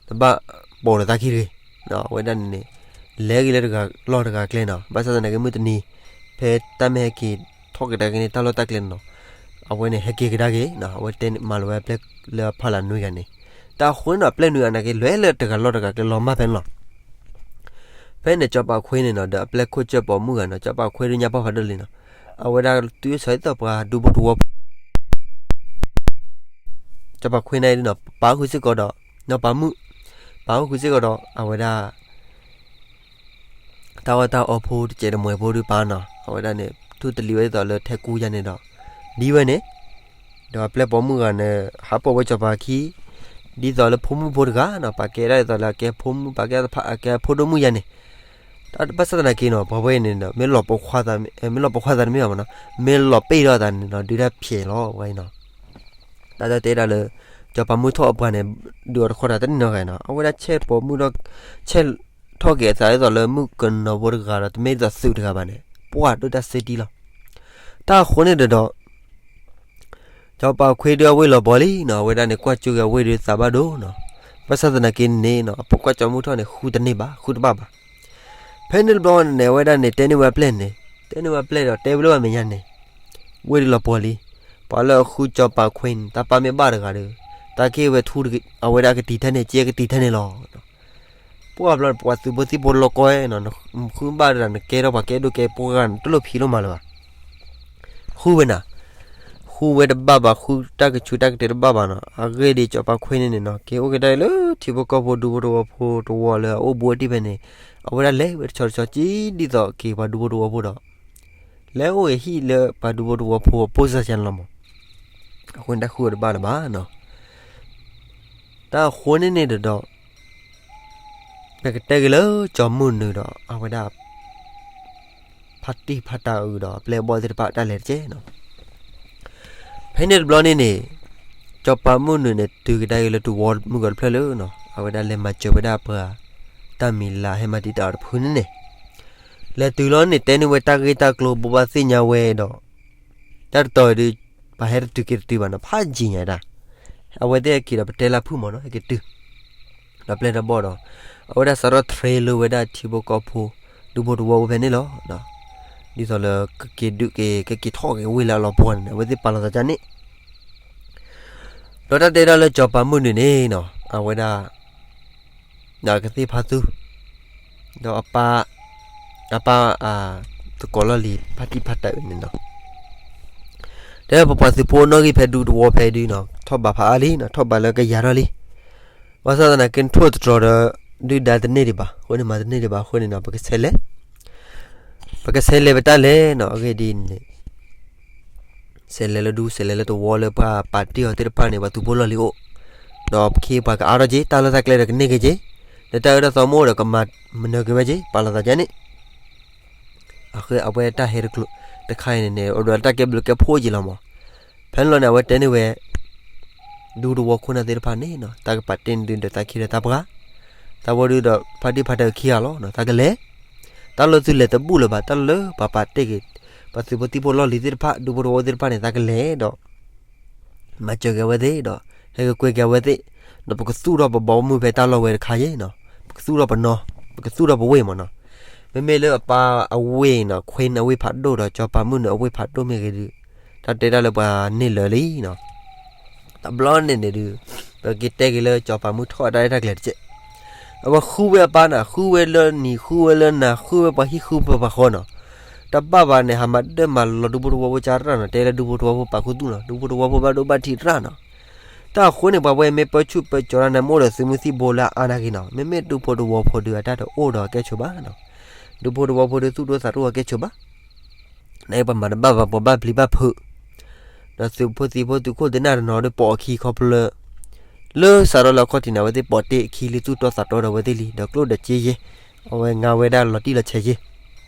တဘၣ်ပိာ်လီၤသးခံတဂ့ၤ, အဝဲဒၣ်န့ၣ်န့ၣ် လဲၤက့ၤလၢတဂၤလီၢ်တဂၤကျဲနီၤ. ဘၣ်ဆၣ်သနာ်က့မုၢ်တနံၤ ဖဲတၢ်မ့ၢ်ဟဲက့ၤထီၣ်က့ၤတၢ်က့ၤန့ၣ် တၢ်လီၢ်တၢ်ကျဲန့ၣ်နီၤ အဝဲန့ၣ်ဟဲက့ၤကဒါက့ၤနီၤ. အဝဲတဲမၤလီၤဝဲအပျဲၢ်လၢအဖီလာ်နွံဂၤန့ၣ် တၢ်အဃိန့ၣ်နီၤ အပျဲၢ်နွံဂၤနာ်က့ လဲၤလၢတဂၤလီၢ်တဂၤကျဲလီၤမၢ်ဖဲန့ၣ်လီၤ. ဖဲန့ၣ်စီၤပၤခွ့န့ၣ်နီၤ ဒီးအပျဲၢ်ခိၣ်စၢၢ်ပိာ်မုၣ်ဂၤနီၤ စီၤပၤခွ့ဒုးညါပှၢ်ဖးဒိၣ်လံနီၤ. အဝဲဒၣ်တုၤအိၣ်ဆီဒ်သိးပှၤဒူဖိတဝီဖိ စီၤပၤခွ့န့ၣ်နီၤ ပာ်ဃုာ်စ့ၢ်ကီးဒီး နီၢ်ပၤမုၣ် ပာ်ဃုာ်စ့ၢ်ကီးဒီး အဝဲဒၣ် တၢ်အီၣ်တၢ်အီဖိတစဲးတမှဲၤဖိဒုးပာ်နီၤ အဝဲဒၣ်န့ၣ် ထူတလံၤဝဲဒ်သိးလၢထဲကူယါန့ၣ်ဒီး ဒ်ဝဲန့ၣ် ဒီးအပျဲၢ်ပိာ်မုၣ်ဂၤန့ၣ် ဟးပိာ်ဝဲစီၤပၤခံ ဒ်သိးလၢဖိမုၣ်ဖိတဂၤနီၤ ပာ်ကဲဒၣ်ဒ်သိးလၢအကဲဖိမုၣ် ပာ်ကဲသဖး အကဲဖိဒိၣ်မုၣ်ယါန့ၣ် တၢ်ဘၣ်ဆၣ်သနာ်က့နီၤ ပှၤဝဲအံၤန့ၣ်ဒီး မ့ၢ်လီၤပိာ်ခွါသး မ့ၢ်လီၤပိာ်ခွါသးတမ့ၢ်ဘၣ်မနီၤ မ့ၢ်လီၤပ့ၢ်ထီၣ်သးန့ၣ်နီၤ ဒုးတၢ်ဖျဲးလီၤ ပှၤအံၤနီၤ တၢ်တဲဒၣ်လၢ စီၤပၤမုၣ်ထီၣ်အပှၤန့ၣ် ဒုးအီၤတခီတၢ်တန့ၢ်နီတဂၤနီၤ အဝဲဒၣ်ဆဲးပိာ်မုၣ်ဒီး ဆဲးထီၣ်က့ၤအသးဒ်သိးလၢမုၣ်ကနီၤဖိတဂၤဒီး တမ့ၢ်ဒ်သိးသုးတဂၤဘၣ်န့ၣ် ပှၤဒိၣ်တၢ်စ့တံၢ်လီၤ. တၢ်အဃိန့ၣ်ဒီး စီၤပၤခွ့ဒုးအဝ့ၢ်လီၤပှီၢ်လံနီၤ အဝဲဒၣ်န့ၣ် ကွၢ်ကၠိက့ၤအဝ့ၢ်ဒုးသးဘၣ်ဒိနီၤ ဘၣ်ဆၣ်သနာ်က့န့ၣ်နီၤ အပှၤကွၢ်စီၤမုၣ်ထီၣ်န့ၣ် ဃုတန့ၢ်ဘၣ် ဃုတဘၣ်ဘၣ် ဖဲန့ၣ်တဘျီန့ၣ် အဝဲဒၣ်န့ၣ် တဲန့ၢ်ဝဲအပျဲၢ်န့ၣ် တဲန့ၢ်ဝဲအပျဲၢ်ဒီး တဲဝဲလၢပှၤမဲာ်ညါန့ၣ် ဝ့ၢ်ဒုးလီၤပှီၢ်လံ ပှၤလၢအဃုစီၤပၤခွ့န့ၣ် တၢ်ပၢ်မ့ၢ်ဘၣ်တဂၤဒီး တၢ်က့ၢ်ဝဲထူ အဝဲဒၣ်ကတံၤထဲန့ၣ် က့ၢ်ကတံၤထဲန့ၣ်လီၤ. ပှၢ်ဘျီန့ၣ် ပှၤသုးဖိသံၣ်ဖိလီၤကီနီၤ နဃုဘၣ်တဂၤ နကဲထီၣ်ပှၤကဲဒိၣ်ကဲပှၢ်ဂၤန့ၣ် တလိၣ်ဖံးလိၣ်မၤလၢၤဘၣ် ဃုဝဲနၤ ဃုဝဲတဘၣ်ဘၣ် ဃုတၢ်ကဆူးတၢ်ကတဲာ်တဘၣ်ဘၣ်နီၤ အဂ့ၢ်ဒ်အံၤ စီၤပၤခွ့န့ၣ်န့ၣ်နီၤ က့ၤအိၣ်က့ၤဒၣ်အံၤလၢထံဖိကီၢ်ဖိဒူဖိတဝီဖိတဝီလၢအအိၣ်ဘူးအတံၢ်ဖဲန့ၣ် အဝဲဒၣ်လဲၤဝဲတဆီတဆီကံဒ်သိးက့ၤပှၤဒူဖိတဝီဖိဒီး လဲၤအိၣ်ဂ့ၤဟံၣ်လၢပှၤဒူဖိတဝီဖိအပိၢ်စၢ်ယါန့ၣ်လီၤမး အဃိန့ၣ်တၢ်ဃုဝဲတဘၣ်လၢၤဘၣ်နီၤ တၢ်အဃိန့ၣ်န့ၣ်ဒီး ပကတဲက့ၤလၢစီၤမုၢ်နုာ်ဒီး အဝဲဒၣ် ဖါတံၢ်ဖါတၢ်အုးဒီးအပျဲၢ်အဘီၣ်သ့ၣ်တဖၣ်တၢ်လဲၤတက့ၢ်နီၤ ဖဲန့ၣ်တဘျီန့ၣ်န့ၣ် စီၤပၤမုၢ်နုာ်န့ၣ် တုၤကဒါက့ၤလၢတဝီမုၢ်ကီၢ်တဖျၢၣ်လၢနီၤ အဝဲဒၣ်လဲၤမၤစၢၤဝဲဒၣ်ပှၤ တၢ်မံၤလၢဟဲမၤတံာ်တာ်အီၤတဖုန့ၣ်န့ၣ် လဲၤတုၤလီၤန့ၣ် တဲန့ၢ်ဝဲတၢ်ဂ့ၢ်တၢ်ကျိၤဘိးဘၣ်သ့ၣ်ညါဝဲဒီး တၢ်တတီၤအံၤဒုး ပဟဲတတုၤက့ၤတတုၤဘၣ်နီၤ ဖးယံာ်ညါဒၣ် အဝဲသ့ၣ်ဟဲက့ၤဒီးပတဲလၢဖုၣ်မးနီၤ ဟဲက့ၤတုၤ ဒီးပျဲၢ်ဒီးဘီၣ်ဒီး အဝဲဒၣ်စးထီၣ်ထြ့လိဝဲဒၣ်ထံဖိကီၢ်ဖိ ဒူဖိတဝီဖိဖဲန့ၣ်လီၤ. ဒ်သိးလၢကက့ၤဒုးက့ၤ ကက့ၤထီၣ်က့ၤဝ့ၢ်လၢအလီၤပှီၢ်န့ၣ် အဝဲသ့ၣ်ပာ်လီၤသးကါန့ၣ် ဒီးတၢ်တဲဒၣ်လၢစီၤပၤမုၢ်နုာ်န့ၣ်နီၤ အဝဲဒၣ် ကသ့ၣ်ဖးသူ ဒီးအပၢ် အပၢ် သကိးလီၢ်လံၤဖါတံၢ်ဖါတၢ်အုးန့ၣ်နီၤ တဲပပှၤသုးဖိနီၣ်ဂံၢ်ဖဲဒူတဝီဖဲဒုနီၤ ထီၣ်ဘးဖးအါလံနီၤ ထီၣ်ဘးလၢကယၤထီၣ်လံ ဘၣ်ဆၣ်သနာ်က့ထိၣ်သတြီၤဒီး ဒုၣ်ဒါတန့ၢ်ဒံးဘၣ် အဃိန့ၣ်မၤတန့ၢ်ဒံးဘၣ်အဃိန့ၣ်နီၤ ပကဆဲးလဲၤ ပကဆဲးလဲၤပတၢ်လဲၤနီၤ အဂ့ၢ်ဒ်အံၤန့ၣ် ဆဲးလဲၤလၢဒူ ဆဲးလဲၤလၢတဝီလၢပှၤပာ်တ့ၢ်အီၤသ့ၣ်တဖၣ်န့ၣ် ပှၤသုးဖိလီၢ်လံၤအိၣ် ဒီးပခ့ပှၤကအါထီၣ်က့ၤ တၢ်လီၢ်တၢ်ကျဲဒီးကန့ၢ်က့ၤက့ၤ လၢတၢ်အၢတၢ်သီမ့ၢ်အိၣ်ဒီးကမၤမနုၤက့ၤဝဲက့ၤ ပာ်လီၤသးကါန့ၣ် အဃိအဝဲတၢ်ဟဲတကျိၤတခါအံၤန့ၣ်န့ၣ် အိၣ်ဒီးတၢ်ကဲဘျုးကဲဖှိၣ်က့ၤလီၤမး ဖဲန့ၣ်လီၤန့ၣ် အဝဲတဲန့ၢ်ဝဲ ဒူတဝီခိၣ်နၢ်သ့ၣ်တဖၣ်န့ၣ်နီၤ တၢ်ကပာ်တ့ၢ်န့ၢ်ဒုးဒီးတၢ်ခံဒီးတၢ်ပှၢ် တၢ်ဝဲဒုးဒီးဖါတံၢ်ဖါတၢ်အုးခံဂၤလီၤနီၤ တၢ်ကလဲၤ တၢ်လၢသုလဲၤတဘူၣ်လၢၤဘၣ် တၢ်လၢပှၤပာ်တ့ၢ်က့ၤ ပှၤသုးဖိသံၣ်ဖိလီၢ်လံၤသ့ၣ်တဖၣ် ဒူဖိတဝီသ့ၣ်တဖၣ်န့ၣ် တၢ်ကလဲၤဒီး မၤစၢၤက့ၤအဝဲသ့ၣ်ဒီး ဟဲက့ၤကွဲက့ၤအဝဲသ့ၣ် ဒီးပကသူၣ်ထီၣ်ပဘီမုၢ်ဖဲတၢ်လီၢ်ဝဲတခါအံၤနီၤ ပကသူၣ်ထီၣ်ပနီၤ ပကသူၣ်ထီၣ်ပဝ့ၢ်မးနီၤ မ့မ့ၢ်လၢအပၢ်အဝ့ၢ်နီၤ ခွ့အဝ့ၢ်ဖးဒိၣ်ဒီး စီၤပၤမုၢ်နုာ်အဝ့ၢ်ဖးဒိၣ်မ့ၢ်ဂ့ၤဒုး တၢ်တဲတၢ်လၢပှၤန့ၢ်လၢာ်လံနီၤ တဘျီန့ၣ်န့ၣ်ဒုး ပက့ၤတဲက့ၤလၢစီၤပၤမုၣ်ထီၣ်အတၢ်ရဲၣ်တၢ်ကျဲၤတက့ၢ်. အဝဲဃုဝဲအပၢ်န့ၣ် ဃုဝဲလၢနံၤ ဃုဝဲလၢနၤ ဃုဝဲပှၤဟံၣ်ဃုဝဲပှၤဃီနီၤ. တဘၣ်ဘၣ်န့ၣ် ဟးမၤဒၢၣ်မၤလီၤဒူဖိတဝီဖိကၢ်ရၣ်နီၤ, တဲလၢဒူဖိတဝီဖိပာ်ခူသူၣ်နီၤ, ဒူဖိတဝီဖိဘၣ်ဒိဘၣ်ထံးရၣ်နီၤ. တၢ်အဃိန့ၣ် ပှၤဝဲမ့ၢ်ပၢဆူၣ်ပၢစိးတၢ်န့ၣ် မ့ၢ်အိၣ်ဒီးသုးမုၢ်သံၣ်ဘိလၢအါနာ်က့နီၤ, မ့မ့ၢ်ဒူဖိတဝီဖိဒုးအတၢ်တအိၣ်ဒီးအကဲဆိးဘၣ်နီၤ. ဒူဖိတဝီဖိဒုးသူၣ်ဒိၣ်သးဒိၣ်အကဲဆိးဘၣ်. နပှၤမၤတဘၣ်ဘၣ် ပှၤဘၣ်ပျံၤဘၣ်ဖုး, ဒီးသုးဖိသံဖိသုးခိၣ်သ့ၣ်နၢ်တနီၤဒီးပိာ်အခံခီဖျိလၢ လၢစးထီၣ်လၢအခီၣ်ထံးန့ၣ် အဝဲသ့ၣ်ပိာ်တ့ၢ်အခံလံ သူၣ်တီသးတီဒီးအဝဲသ့ၣ်လံ ဒီးကျိၣ်ဒီးစ့ယဲ, အဝဲငါဝဲဒၣ်လီၤတံၢ်လီၤဆဲးယဲ,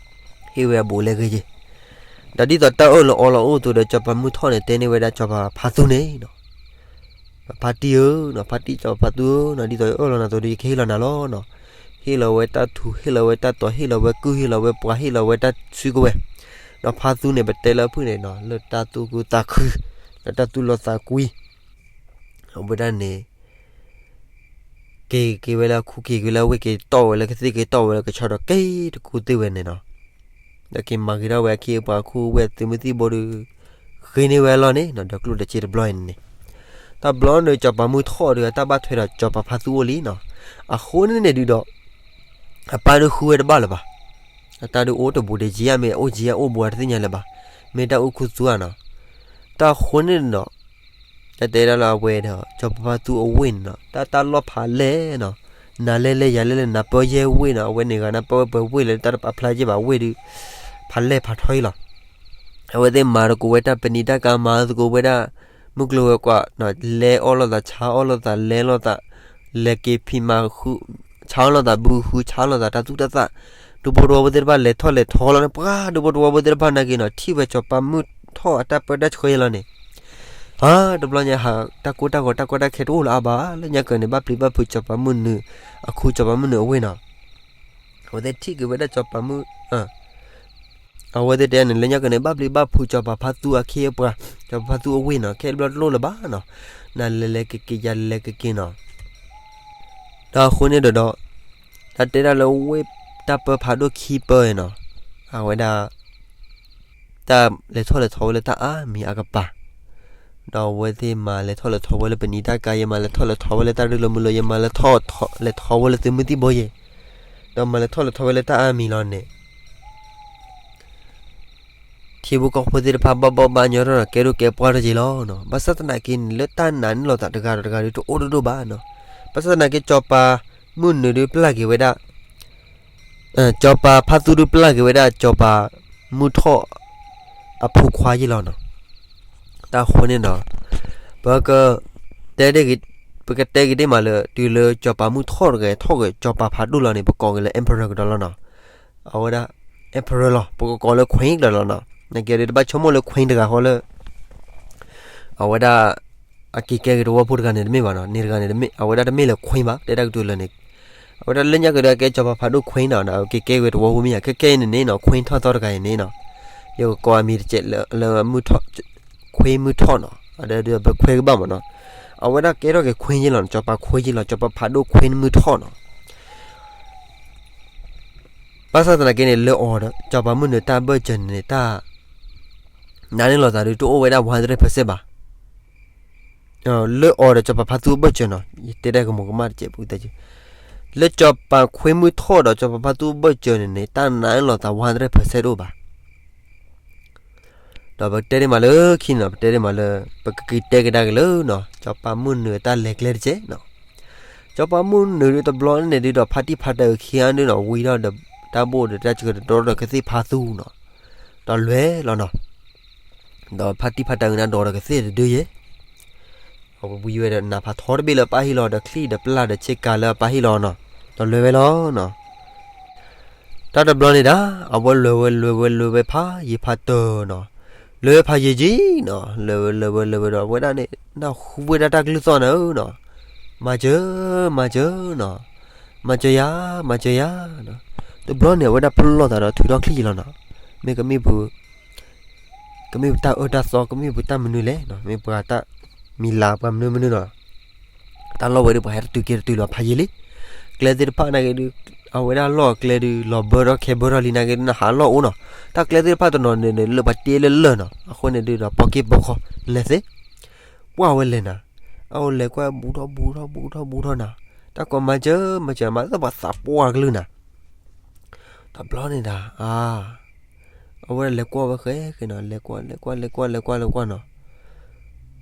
ဟ့ၣ်ဝဲအဘူးအလဲဂ့ၤယဲ, ဒီးဒ်သိးတၢ်အၢၣ်လီၤအီလီၤအိၣ်အသိးဒီး စီၤပၤမုၢ်ထီၣ်န့ၣ် တဲန့ၢ်ဝဲဒၣ်စီၤပၤဖါသူန့ၣ်နီၤ ဖါတံၢ်ဧၢနီၤ, ဖါတံၢ်စီၤပၤဖါသူဧၢနီၤ, ဒ်သိးယအၢၣ်လီၤနၤအသိးဒီး ယကဟ့ၣ်လီၤနၤလီၤနီၤ, ဟ့ၣ်လီၤဝဲတၢ်ထူ ဟ့ၣ်လီၤဝဲတၢ်တီၤ ဟ့ၣ်လီၤဝဲကုၢ် ဟ့ၣ်လီၤဝဲပှၤ ဟ့ၣ်လီၤဝဲတၢ်စုကဝဲၤ, ဒီးဖါသူန့ၣ် ပတဲလၢအဖုၣ်န့ၣ်နီၤ လၢတၢ်သူၣ်ခုသးခု လၢတၢ်သူၣ်လီသးကွံ အဝဲဒၣ်န့ၣ် က့ၤက့ၤဝဲလၢအခူ က့ၤက့ၤလၢအဝ့ၢ် က့ၤတီၢ်ဝဲလၢကသ့ၣ် က့ၤတီၢ်ဝဲလၢကဆီဒီး က့ၤတကူသ့ၣ်ဝဲန့ၣ်နီၤ, ဒီးက့ၤမၤဂ့ၤထီၣ်ဝဲအခ့အပှၤ အခူအဝ့ၢ် အသုးမုၢ်သံၣ်ဘိဒီး ဃ့န့ၢ်ဝဲအလီၢ်န့ၣ်နီၤ, ဒီးကျိၣ်ဒီးစ့တဘျီအံၤန့ၣ်န့ၣ်, တဘျီန့ၣ် စီၤပၤမုၢ်ထီၣ်ဒီး အတၢ်ဘၣ်ထွဲဒီးစီၤပၤဖါသူအိၣ်လံနီၤ, အဃိန့ၣ်န့ၣ်ဒုးဒီး အပၢ်ဒုးဃုဝဲတဘၣ်လၢၤဘၣ်, အတၢ်ဒုးအိၣ်တဘူးဒီး ယံၤဧါ မ့ၢ်အိၣ်ယံၤဧါ အိၣ်ဘူးတသ့ၣ်ညါလၢၤဘၣ်, မ့ၢ်တၢ်အိၣ်ခူသူဧါနီၤ, တၢ်အဃိန့ၣ်နီၤ တၢ်တဲဒၣ်လၢအဝဲဒီး စီၤပၤဖါသူအဝ့ၢ်န့ၣ်နီၤ တၢ်တၢ်လီၢ်ဖးလဲၢ်နီၤ, နၤလဲၢ်လဲၢ် ယၤလဲၢ်လဲၢ် နၤပၢယဲၢ်ဝ့ၢ်နီၤ, အဝဲန့ၣ်ဂၤနၤပၢဝဲပှဲၤဝ့ၢ်လဲၣ် တၢ်တပာ်ဖျါက့ဘၣ်ဝ့ၢ်ဒုး ဖးလဲၢ်ဖးထီအံၤလီၤ, အဝဲသ့ၣ်မၤသကိးဝဲတၢ်ပနံာ်တၢ်ကၤ မၤသကိးဝဲဒၣ် မုၢ်ကျိၤဝဲၤကွာ် လဲၤအီၣ်လိာ်သး ဆါအီၣ်လိာ်သး လဲၤလိာ်သး လဲၤက့ၤဖံးမၤဃု ဆါအီၣ်လိာ်သး ဘုဃု ဆါအီၣ်လိာ်သး တၢ်သူၣ်တၢ်သၣ်, ဒူဖိတဝီဖိသ့ၣ်တဖၣ် လဲၤထီၣ်လဲၤထီလီၤန့ၣ် ပှၤဒူဖိတဝီဖိသ့ၣ်တဖၣ်နာ်က့နီၤ ထံၣ်ဝဲစီၤပၤမုၢ်ထီၣ်အတၢ်ပၢတၢ်ဆှၢအံၤလီၤန့ၣ်, ဟါ တဘျီညါဟး တၢ်ကိၢ်တၢ်ဂီၤ တၢ်ကီတၢ်ခဲတအိၣ်လၢၤအါဘၣ် လၢညါကၢၤန့ၣ် ဘၣ်ပျံၤဘၣ်ဖုးစီၤပၤမုၢ်နုာ် အခူစီၤပၤမုၢ်နုာ်အဝ့ၢ်နီၤ, အဝဲသ့ၣ်ထံၣ်က့ၤဝဲဒၣ်စီၤပၤမုၢ် အဝဲသ့ၣ်တဲန့ၣ် လၢညါကၢၤန့ၣ် ဘၣ်ပျံၤဘၣ်ဖုးစီၤပၤဖါသူအခ့အပှၤ, စီၤပၤဖါသူအဝ့ၢ်နီၤ ခဲတဘျီတလိၣ်လၢၤဘၣ်နီၤ, နၤလဲၤလဲၤက့ၤက့ၤ ယၤလဲၤလဲၤက့ၤက့ၤနီၤ, ဒီးအဃိန့ၣ်ဒီး တၢ်တဲဒၣ်လၢဝ့ၢ်တၢ်ပၢဖးဒိၣ်ခံပၢအံၤနီၤ, အဝဲဒၣ် တၢ်လဲၤထီၣ်လဲၤထီဝဲလၢတၢ်အါမံၤအကပၤ, ဒီးအဝဲသ့ၣ်မၤလဲၤထီၣ်လဲၤထီဝဲလၢပနံာ်တၢ်ကၤယဲ မၤလဲၤထီၣ်လဲၤထီဝဲလၢတၢ်ရ့လိာ်မုာ်လိာ်ယဲ မၤလဲၤထီၣ်လဲၤထီဝဲလၢသုးမုၢ်သံၣ်ဘိယဲ, ဒီးမၤလဲၤထီၣ်လဲၤထီဝဲလၢတၢ်အါမံၤလီၤန့ၣ် ထံဖိကီၢ်ဖိသ့ၣ်တဖၣ် ဘၣ်ဘီၣ်ဘၣ်ညီထီၣ်ဒီး ကဲဒိၣ်ကဲပှၢ်ထီၣ်က့ၤလီၤနီၤ. ဘၣ်ဆၣ်သနာ်က့န့ၣ် လၢတၢ်နာ်န့ၢ်လိာ်သးတဂၤဒီးတဂၤဒီး တအိၣ်ဒိၣ်ဒိၣ်ဘၣ်နီၤ. ဘၣ်ဆၣ်သနာ်က့ စီၤပၤမုၢ်နုာ်ဒုးပျၢ်က့ၤဝဲဒၣ် စီၤပၤဖါသူဒုးပျၢ်က့ၤဝဲဒၣ် စီၤပၤမုၢ်ထီၣ် အဖိခွါယ့ၢ်လီၤနီၤ. တၢ်ဃိန့ၣ်နီၤ ပက တဲ ပကတဲက့ၤဒ်မးလၢ တုၤလၢစီၤပၤမုၢ်ထီၣ်တဂၤထီၣ်ဂ့ၤ စီၤပၤဖးဒိၣ်လီၤန့ၣ် ပကိးက့ၤလၢ emperor ကဒီးလီၤနီၤ. အဝဲဒၣ် emperor လီၤ ပကကိးလၢ queen ကဒီးလီၤနီၤ. နကဲဒ်တဘၣ်ဆိကမိၣ်လၢ queen တဂၤဃီလၢ အဝဲဒၣ် အက့ၤကဲက့ၤတဝီဖိတဂၤန့ၣ်တမ့ၢ်ဘၣ်နီၤ. န့ၣ်တဂၤန့ၣ်တမ့ၢ် အဝဲဒၣ်တမ့ၢ်လၢ queen ဘၣ် တဲတၢ်ကတိၤလၢန့ၣ် အဝဲဒၣ်လၢညါကဒီးကဲစီၤပၤဖးဒိၣ် queen နီၤ က့ၤကဲဝဲတဝီဖိမ့ၢ်ဧါ. ခဲကဲအံၤန့ၣ်န့ၣ်နီၤ queen ထီၣ်သီတဂၤအံၤန့ၣ်နီၤ ယကကိးအမံၤတကဲးလၢ queen မုၢ်ထီၣ်နီၤ အဒီးပခွဲကဘၣ်မးနီၤ. အဝဲဒၣ်ကဲထီၣ်က့ၤ queen ယ့ၢ်လီၤ စီၤပၤခွဲယ့ၢ်လီၤ စီၤပၤဖးဒိၣ် queen မုၢ်ထီၣ်နီၤ. ဘၣ်ဆၣ်သနာ်က့န့ၣ် လၢအီၤဒီး စီၤပၤမုၢ်နုာ်တၢ်ဘၢၣ်စၢၤန့ၣ်န့ၣ် တၢ်နာ်န့ၢ်လိာ်သးဒုးတအိၣ်ဝဲဒၣ် one hundred percent ဘၣ်. လၢအီၤဒီးစီၤပၤဖါသူအဘၢၣ်စၢၤနီၤ ယတဲဒၣ်ကမူၤကမၣ်တကဲးပူၤတဲက့ၤ လၢစီၤပၤခွဲမုၢ်ထီၣ်ဒီးစီၤပၤဖါသူအဘၢၣ်စၢၤန့ၣ်န့ၣ် တၢ်နာ်န့ၢ်လိာ်သး one hundred percent တအိၣ်ဘၣ်. ဒီးပတဲဒ်မးလၢခံန့ၣ်နီၤ ပတဲဒ်မးလၢ ပကက့ၤတဲကဒါက့ၤလၢနီၤ စီၤပၤမုၢ်နုာ်အတၢ်လဲၤကျဲတကဲးနီၤ. စီၤပၤမုၢ်နုာ်ဒုးတဘျီန့ၣ်ဒုးဒီး ဖါတံၢ်ဖါတၢ်အုးခံဂၤဒုးနီၤ ဝံထီၣ်ဒီး တၢ်ဘိၣ်ဒီးတၢ်စှၤဒီး ဒီဒီးကသ့ၣ်ဖါသူနီၤ ဒီးလဲၤလီၤနီၤ. ဒီးဖါတံၢ်ဖါတၢ်အုးန့ၣ်ဒီးကသ့ၣ်တဒုယဲၢ် အဝဲဝံဝဲဒီးနးဖးထီတဘ့ၣ်လၢအပၢ်ဟ့ၣ်လီၤ ဒီးချံၣ်ဒီးပျၢ်ဒီးဆ့ကၤလၢအပၢ်ဟ့ၣ်လီၤနီၤ ဒီးလဲၤဝဲလီၤနီၤ. တၢ်တဘျီန့ၣ်ဒၣ် အဝဲလဲၤဝဲလဲၤဝဲလဲၤဝဲဖးယံၤဖးတၢၢ်နီၤ လဲၤဝဲဖးယံၤကံနီၤ လဲၤဝဲလဲၤဝဲလဲၤဝဲဒီး အဝဲဒၣ်န့ၣ် နၢ်ဟူဝဲဒၣ်တၢ်ကလုၢ်သီၣ်နၤဧၢနီၤ မၤစၢၤ မၤစၢၤနီၤ မၤစၢၤယၤ မၤစၢၤယၤနီၤ. တဘျီန့ၣ် အဝဲဒၣ်ပလီၢ်သးဒီးထုးထီၣ်ချံၣ်ယံၤလီၤနီၤ မ့ၢ်ကမ့ၢ်ပ ကမ့ၢ်ပတၢ်အၢတၢ်သီ ကမ့ၢ်ပတၢ်မနုၤလဲၣ်နီၤ မ့ၢ်ပှၤတၢ်မံၤလၤပှၤမနုၤမနုၤနီၤ တၢ်လီၢ်ဝဲဒၣ်ပှၤဟဲတတုၤက့ၤတတုၤလီၤဖးယံၤလံ. ကျဲသ့ၣ်တဖၣ်နာ်က့ဒုး အဝဲဒၣ်လီၢ်အကျဲဒုး လီၤဘၢထီၣ်ခဲဘၢထီၣ်လံနာ်က့ဒုး နဟးလီၢ်အိၣ်နီၤ တၢ်ကျဲသ့ၣ်တဖၣ်တနီၤန့ၣ်န့ၣ် လၢပှၤတ့လၢလၢၢ်နီၤ အဃိန့ၣ်ဒုးဒီး ပိာ်က့ၢ်ပိာ်ခီ လဲၤသ့ ပှၢ်ဝဲလဲၤနၤ အအိၣ်လဲၤကွၢ်ဘူးထီၣ်ဘူးထီၣ်ဘူးထီၣ်ဘူးထီၣ်နၤ တၢ်ကိးမၤစၢၤ မၤစၢၤ မၤသးပှၤသးပှၢ်ကလုၢ်နၤ တဘျီန့ၣ်ဒၣ် အါ အဝဲဒၣ်လဲၤကွၢ်ဝဲဃဲဃဲနီၤ လဲၤကွၢ် လဲၤကွၢ် လဲၤကွၢ် လဲၤကွၢ် လဲၤကွၢ်နီၤ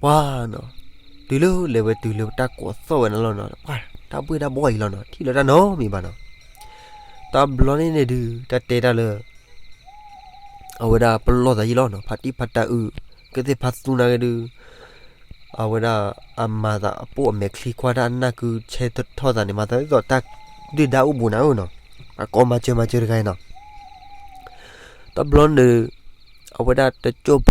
ပှၢ်နီၤ တုၤလၢလဲၤဝဲတုၤလၢတၢ်ကိးသီၣ်ဝဲန့ၣ်လီၤနီၤ ပှၢ် တၢ်ဘှ့ၣ်တၢ်ဘှီၣ်အံၤလီၤနီၤ ထံၣ်လၢတၢ်နီတမံၤဘၣ်နီၤ တဘျီန့ၣ်န့ၣ်ဒုး တၢ်တဲတၢ်လၢ အဝဲဒၣ်ပလီၢ်သးယံာ်လီၤနီၤ, ဖါတံၢ်ဖါတၢ်အုး ကသ့ၣ်ဖါသူနာ်က့ဒုး အဝဲဒၣ်အမၤသးအပိၢ်အမဲာ်ချံခွါတၢ်အနၢ်ကုဆဲထီၣ်သးန့ၣ် မၤသးဒ်သိးတၢ်ဒုၣ်ဒါအိၣ်ဘူးနၤဧၢနီၤ, အကိးမၤစၢၤမၤစၢၤတဂၤအံၤနီၤ, တဘျီန့ၣ် အဝဲဒၣ်တကၠိၣ်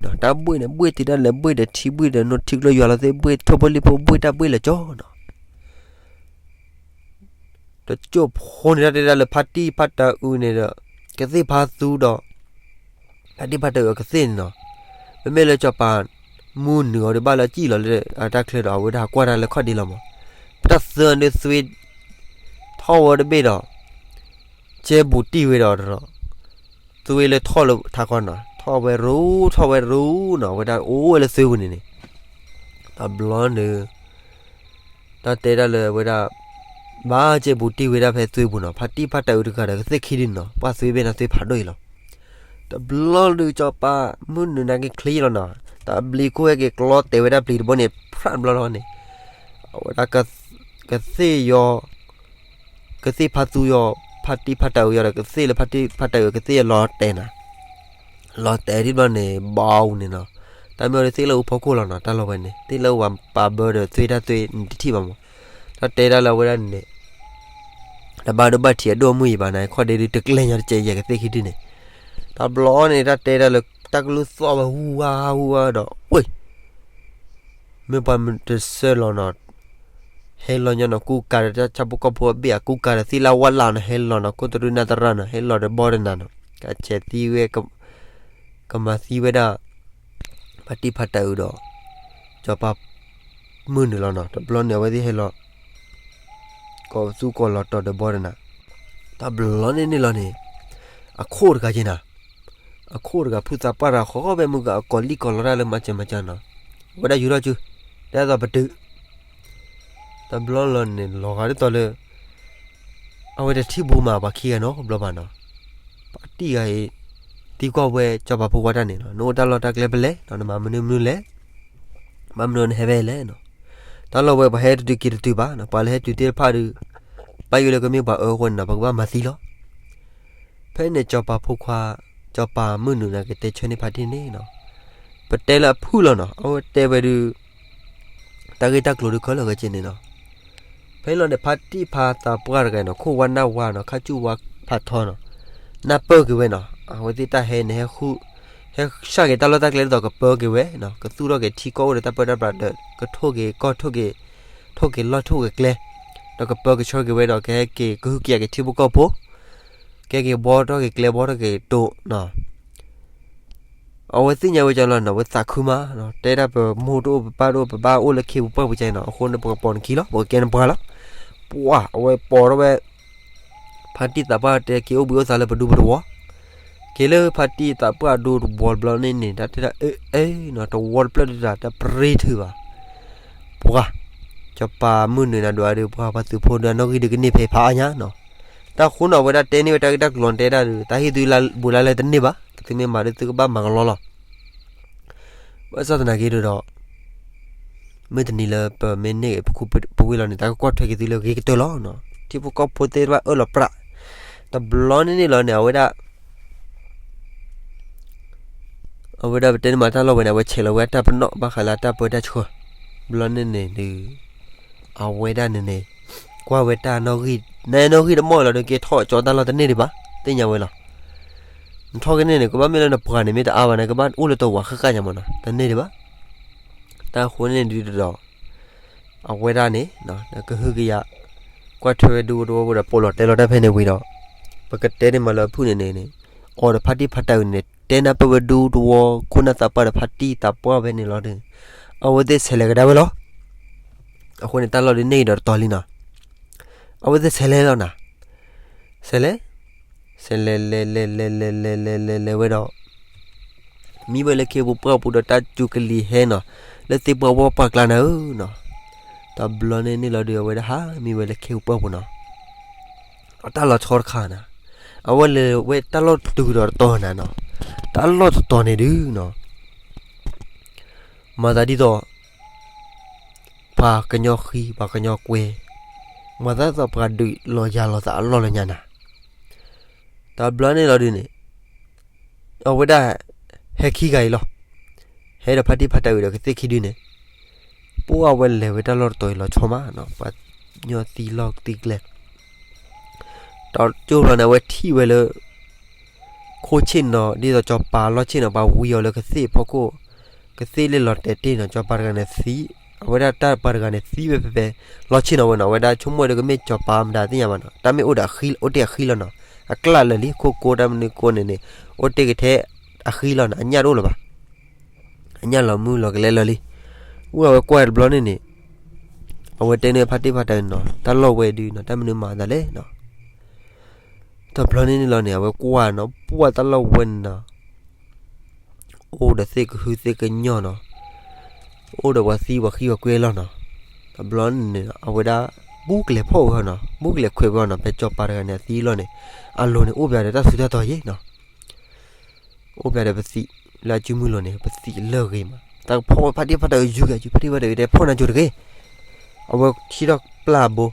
တၢ်ဘှ့ၣ်န့ၣ် ဘှ့ၣ်တုၤဒၣ်လဲာ် ဘှ့ၣ်ဒီးထံ ဘှ့ၣ်ဒီးနိထံကျိယွၤလီၤသ့ၣ် ဘှ့ၣ်ထိၣ်ဖိလံၣ်ဖိ ဘှ့ၣ်တၢ်ဘှ့ၣ်လၢာ်ကၠီနီၤ, တကၠိၣ်ဖိန့ၣ် တၢ်တဲဒၣ်လၢဖါတံၢ်ဖါတၢ်အုးန့ၣ်ဒီး ကသ့ၣ်ဖါသူဒီး ဖါတံၢ်ဖါတၢ်အုးအကသ့ၣ်န့ၣ်နီၤ, မ့မ့ၢ်လၢစီၤပၤမုၢ်နုာ်အီၤဒီး ဘၣ်လၢအစံၣ်လီၤလၢအတၢ်ချၢဒီး အဝဲဒၣ်ဟးကွၢ်တၢ်လၢခီၣ်ဒ့လီၤမး, ပတၢ်သၢန့ၣ်သွ့ ထီၣ်ဝဲတဘ့ၣ်ဒီး ကဲဘူးတံၢ်ဝဲဒီး သွ့လၢထီၣ်လၢထးခီနီၤ, ထီၣ်ဝဲရူ ထီၣ်ဝဲရူနီၤ, အဝဲဒၣ်အိၣ်ဝဲလၢသွ့ပူၤန့ၣ်န့ၣ်, တဘျီန့ၣ် တၢ်တဲဒၣ်လၢအဝဲဒၣ် ဘၣ်ကဲဘူးတံၢ်ဝဲဒၣ်ဖဲသွ့ပူၤနီၤ, ဖါတံၢ်ဖါတၢ်အုးတဂၤဒီး ကသ့ၣ်ခံဒုနီၤ, ပှၢ်သွ့ဘ့ၣ်န့ၣ်သွ့ဖးဒိၣ်အံၤလီၤ, တဘျီဒုးစီၤပၤမုၢ်နုာ်နာ်က့ချ့လီၤနီၤ, တၢ်ဘျံးခိၣ်ဟဲက့ၤကျီတဲာ်ဝဲဒၣ်ပျံၤတဘိန့ၣ် ဖြးတဘျီလီၤန့ၣ်, အဝဲဒၣ် ကသ့ၣ်ယီၤ ကသ့ၣ်ဖါသူယီၤ ဖါတံၢ်ဖါတၢ်အုးယီၤဒီး ကသ့ၣ်လၢဖါတံၢ်ဖါတၢ်အုးကသ့ၣ်ယီၤလီၤတဲာ်နၤ, လီၤတဲာ်ဒ်ဘျီန့ၣ် ဘီအူန့ၣ်နီၤ, တၢ်မ့ၢ်အီၤဒ်သ့ၣ်လၢအူဖီခိၣ်လီၤနီၤ, တၢ်လီၢ်ဝဲန့ၣ် သ့ၣ်လၢအူဝဲပာ်ဘၢဒီးသွ့တၢ်သွ့နတထံၣ်ဘၣ်မး, တၢ်တဲဒၣ်လၢအဝဲဒၣ်န့ၣ် တဘၣ်ဒိဘၣ်ထံးအဒိၣ်အမုၢ်အံၤဘၣ်နၤ, ခီၣ်ဒ့ဒုးတကျဲညီတကဲးယဲၢ်ကသ့ၣ်ခံဒုန့ၣ်, တဘျီန့ၣ် တၢ်တဲဒၣ်လၢတၢ်ကလုၢ်သီၣ်ဝဲဟူဝါဟူဝါဒီး ဝ့ၢ် မ့ၢ်ပှၤမတဆၢလီၤနီၤ, ဟဲလီၤညီနီၤ, ကူကၤဒီးတၢ်ဆၣ်ဖိကီၢ်ဖိအဘ့ၣ်အကူကၤဒီးသ့ၣ်လၢဝၣ်လၢ်နီၤ, ဟဲလီၤနီၤ, ခိၣ်တရူၢ်နၢ်သရၣ်နီၤ, ဟဲလီၤဒီးဘီတနၤနီၤ, ကဆဲးသံဝဲ ကမၤသံဝဲဒၣ် ဖါတံၢ်ဖါတၢ်အုးဒီး စီၤပၤမုၢ်နုာ်လီၤနီၤ, တဘျီန့ၣ် အဝဲသ့ၣ်ဟဲလီၤ ကိးသူၣ်ကိးလီၤတီၤဒီးဘီတနၤ, တဘျီန့ၣ်န့ၣ်လီၤန့ၣ် အခိၣ်တဂၤက့ၤနၤ, အခိၣ်တဂၤဖုသးပှၢ်တဂၤဃီဃီဖဲမုၢ်ဂၤ အကိးလံၣ်ကိးလီတၢ်လၢမၤစၢၤမၤစၢၤနီၤ, အဝဲဒၣ်ယူၤထီၣ်စု ဒ်သိးပတုာ် တဘျီလီၤန့ၣ် လီၤဂာ်ဒ်သိးလၢ အဝဲတထံၣ်ဘူးမးပှၤခံဂၤနီတဘျီဘၣ်နီၤ, ဖါတံၢ်ဂၤအံၤ သံကွၢ်ဝဲစီၤပၤဖိခွါတၢ်န့ၣ်နီၤ, နအိၣ်တၢ်လီၢ်တၢ်ကျဲဖဲလဲၣ်နီၤ, နမၤမနုၤမနုၤလဲၣ်, ဘၣ်မနုၤနဟဲဖဲလဲၣ်နီၤ, တၢ်လီၢ်ဝဲပှၤဟဲတတုၤက့ၤတတုၤဘၣ်နီၤ, ပှၤလၢဟဲတုၤသ့ၣ်တဖၣ်ဒီး ဘၣ်ယိၣ်လၢကမ့ၢ်ပှၤအၢအဃိန့ၣ်နီၤ, ပကဘၣ်မၤသံလီၤ ဖဲန့ၣ်စီၤပၤဖိခွါ စီၤပၤမုၢ်နုာ်န့ၣ်ကတဲဆၢန့ၢ်ဖါတံၢ်န့ၣ်နီၤ, ပတဲလၢအဖုၣ်လီၤနီၤ, အဝဲတဲဝဲဒုး တၢ်ဂ့ၢ်တၢ်ကျိၤဒုးခဲလၢာ်ခဲဆ့န့ၣ်နီၤ, ဖဲလီၤန့ၣ် ဖါတံၢ်ဖါသးပှၢ်တဂၤနီၤ, ခိၣ်ဝါနၢ်ဝါနီၤ, ခါဆူၣ်ဝါဖးထီနီၤ, နၢ်ပၢၢ်က့ၤဝဲနီၤ, အဝဲသ့ၣ်တၢ်ဟဲန့ၣ်ဟဲဃု ဟဲဆှၣ်က့ၤတၢ်လီၢ်တၢ်ကျဲဒ်သိးကပၢက့ၤဝဲနီၤ, ကသူၣ်ထီၣ်က့ၤထံကီၢ်အိၣ်ဒီးတၢ်ပၢတၢ်ပြးဒီး ကထိၣ်က့ၤကီၢ်ထိၣ်က့ၤ ထိၣ်က့ၤလီၢ်ထိၣ်က့ၤကျဲ, ဒီးကပၢကဆှၢက့ၤဝဲဒီး ကဟဲက့ၤကဟုကယာ်က့ၤထံဖိကီၢ်ဖိ, ကဟဲက့ၤဘှီထီၣ်က့ၤကျဲဘှီထီၣ်က့ၤတိာ်နီၤ, အဝဲသ့ၣ်ညါဝဲကၠီလီၤနီၤ, အဝဲသးခုမးနီၤ, တဲဒၣ်ပမိၢ်တအိၣ်ပပၢ်တအိၣ် ပဘၣ်အိၣ်လၢခ့ပူၤပှၢ်ပူၤကၠီနီၤ, အဃိန့ၣ်ပကပိာ်နခံလီၤ, ပကကဲနပှၤလီၤ, ပှၤအဝဲပိာ်ထီၣ်ဝဲ ဖါတံၢ်သးပှၢ်တဲက့ၤအိၣ်ဘှံးအိၣ်သါလၢပဒူပတဝီၤ, က့ၤလၢဖါတံၢ်သးပှၢ်ဒူတဝီၤတဘျီန့ၣ်န့ၣ် တၢ်တဲဒၣ်အၢအဲနီၤ, တဝီၤတဖျၢၣ်ဒုးတၢ်တပရ့ထုးဘၣ်, ပှၤ စီၤပၤမုၢ်နုာ်နၤဒွးဒုး ပှၤပှၤသုးဖိဒုးအနီၣ်ဂံၢ်ဒုးကန့ၢ်ဖဲဖးအါညါနီၤ, တၢ်ဃိနီၤ အဝဲဒၣ်တဲန့ၢ်ဝဲတၢ်ဂ့ၢ်တၢ်ကျိၤတဲဒၣ်ဒုး တၢ်ဟ့ၣ်သုလၢဘူးလၢလဲၣ်တန့ၢ်ဘၣ်, သုမ့ၢ်မၤဒုးသုကဘၣ်မၤကလီလီၤ ဘၣ်ဆၣ်သနာ်က့ဒီး မုၢ်တနံၤလၢပမ့ၢ်န့ၢ်ပဝံၤလီၤန့ၣ် တၢ်ကကွၢ်ထွဲက့ၤသုလၢဂ့ၤကတၢၢ်လီၤ. ထံဖိကီၢ်ဖိသ့ၣ်တဖၣ်အၢၣ်လီၤပြး, တဘျီန့ၣ်န့ၣ်လီၤန့ၣ် အဝဲဒၣ် အဝဲဒၣ်ပတဲန့ၣ်မးတၢ်လီၢ်ဝဲန့ၣ် အဝဲဆဲးလီၤဝဲတၢ်ပနီၣ်ဘၣ်ဃးလၢတၢ်ပၢတၢ်ဆှၢ, ဘျီန့ၣ်န့ၣ်ဒီး အဝဲဒၣ်န့ၣ်န့ၣ် ကွၢ်ဝဲတၢ်နီၣ်ဂံၢ်, နနီၣ်ဂံၢ်တမီၢ်လီၤဒီး က့ၤထီၣ်ကၠီတၢ်လီၢ်တန့ၢ်ဒံးဘၣ်, သ့ၣ်ညါဝဲလီၤ. နထီၣ်ကန့ၢ်န့ၣ် ကဘၣ်မ့ၢ်လၢနပှၤန့ၣ် မ့ၢ်တအါဘၣ်န့ၣ် ကဘၣ်အိၣ်လၢတဝၤဃၣ်ဃၣ်ညါမးနီၤ, တန့ၢ်ဒံးဘၣ်. တၢ်ဃိန့ၣ်ဒုးဒီး အဝဲဒၣ်န့ၣ် ကဟုကယာ် ကွၢ်ထွဲဝဲဒူတဝီဖိဒီး ပိာ်လီၤတဲလီၤတၢ်ဖဲန့ၣ်ဝံၤဒီး ပကတဲန့ၣ်မးလၢအဖုၣ်န့ၣ်န့ၣ်န့ၣ် အီၤဒီးဖါတံၢ်ဖါတၢ်အုးန့ၣ် တဲနၢ်ပၢၢ်ဝဲဒူတဝီ ခိၣ်နၢ်သးပှၢ်ဒီးဖါတံၢ်သးပှၢ်ဖဲန့ၣ်လီၤဒီး အဝဲသ့ၣ်ဆဲးလဲၤကဒါဝဲလီၤ. အဃိန့ၣ် တၢ်လီၢ်ဒုးန့ၢ်က့ၤဒီးတတီၤလံနီၤ. အဝဲသ့ၣ်ဆဲးလဲၤလီၤနၤ, ဆဲးလဲၤ ဆဲးလဲၤလဲၤလဲၤလဲၤလဲၤလဲၤလဲၤလဲၤဝဲဒီး မံဝဲလၢခ့ပူၤပှၢ်ပူၤဒီးတၢ်စူၤကလံၤဟဲနီၤ, လၢသ့ၣ်ပှၢ်ဝီပှၢ်ကျါနၤဧၢနီၤ. တဘျီန့ၣ်န့ၣ်လီၤဒီး အဝဲဒၣ်ဟးမံဝဲလၢခ့ပူၤပှၢ်ပူၤနီၤ. အတၢ်လီၤဆီတခါနၤ, အဝဲလဲၤဝဲတၢ်လီၢ်တုၤဒီးတတီၤနၤနီၤ, တၢ်လီၢ်တတီၤန့ၣ်ဒုးနီၤ မၤသးဒ်သိး ပှၤကညီဃံ ပှၤကညီကွဲ, မၤသးဒ်သိးပှၤဒုးလီၤယၤလီၤသးအလီၢ်လၢညါနၤ. တဘျီန့ၣ်လီၤဒုန့ၣ် အဝဲဒၣ် ဟဲခံဂၤအံၤလီၤ. ဟဲဒီးဖါတံၢ်ဖါတၢ်အုးဒီးကသ့ၣ်ခံဒုန့ၣ် ပှၢ်ဝဲလဲၤဝဲတၢ်လီၢ်တတီၤအံၤလီၤဆီမးနီၤ, ပှၤညီသံလီၢ်သံကျဲ ဒီးကၠိဖျီန့ၣ် အဝဲထံၣ်ဝဲလၢ ခိၣ်ဆ့ၣ်နီၤ ဒ်သိးစီၤပၤလီၢ်ဆ့ၣ်နီၤ ပှၤဝံအီၤလၢကသ့ၣ်အဖီခိၣ်, ကသ့ၣ်လၢလီၤတဲာ်တ့ၢ်နီၤ စီၤပၤတဂၤန့ၣ်သံ, အဝဲဒၣ်တၢ်ပှၤတဂၤန့ၣ်သံဝဲဖဲဖဲ လီၢ်ဆ့ၣ်နီၤဝဲနီၤ, အဝဲဒၣ်ဆိကမိၣ်ဒီးကမ့ၢ်စီၤပၤမတၤသ့ၣ်ညါဘၣ်နီၤ, တၢ်မ့ၢ်အိၣ်ဒီးအဃံ အိၣ်တ့ၢ်အဃံလီၤနီၤ, အကျၢ်လၢာ်လံ ခိၣ်ကိတၢ်မနုၤကိန့ၣ်န့ၣ် အိၣ်တ့ၢ်ကထဲအဃံလီၤနီၤ, အညၣ်တအိၣ်လၢၤဘၣ် အညၣ်လီၤမုၢ်လီၤကလဲလၢာ်လံ. အဝဲကွၢ်တဘျီန့ၣ်န့ၣ် အဝဲတဲန့ၢ်ဖါတံၢ်ဖါတၢ်အုးနီၤ တၢ်လီၢ်ဝဲဒုနီၤ တၢ်မနုၤမၤသးလဲၣ်နီၤ. တဘျီန့ၣ်န့ၣ်လီၤန့ၣ် အဝဲကွၢ်နီၤ ပှၢ်တၢ်လီၢ်ဝဲန့ၣ်နီၤ အိၣ်ဒီးသ့ၣ်ကဟုသ့ၣ်ကညီၢ်နီၤ, အိၣ်ဒီးပှၤသံပှၤဃံပှၤကွဲလီၤနီၤ. တဘျီန့ၣ်န့ၣ် အဝဲဒၣ် ဘူၣ်ကလဲၤဖီၣ်ဝဲနီၤ, ဘူၣ်ကလဲၤခွဲးဝဲနီၤ, ဖဲစီၤပၤတဂၤန့ၣ်အသံလီၤန့ၣ် အလိၤန့ၣ် အိၣ်ပၠးဒီးတၢ်ဆူးတၢ်တီၤယ့ၣ်နီၤ အိၣ်ပၠးဒီးပသံးလၢအစုမုၢ်လီၤန့ၣ် ပသံးလၢအဂ့ၤမး, တၢ်ကဖီၣ်ဝဲဖါတံၢ်ဖါတၢ်အုးယုၢ်က့ၤအစု ဖါတံၢ်ဖါတၢ်အုးတဲဖီၣ်နၤကၠိတဂ့ၤ. အဝဲထံထီၣ်ပျၢ်ဘိ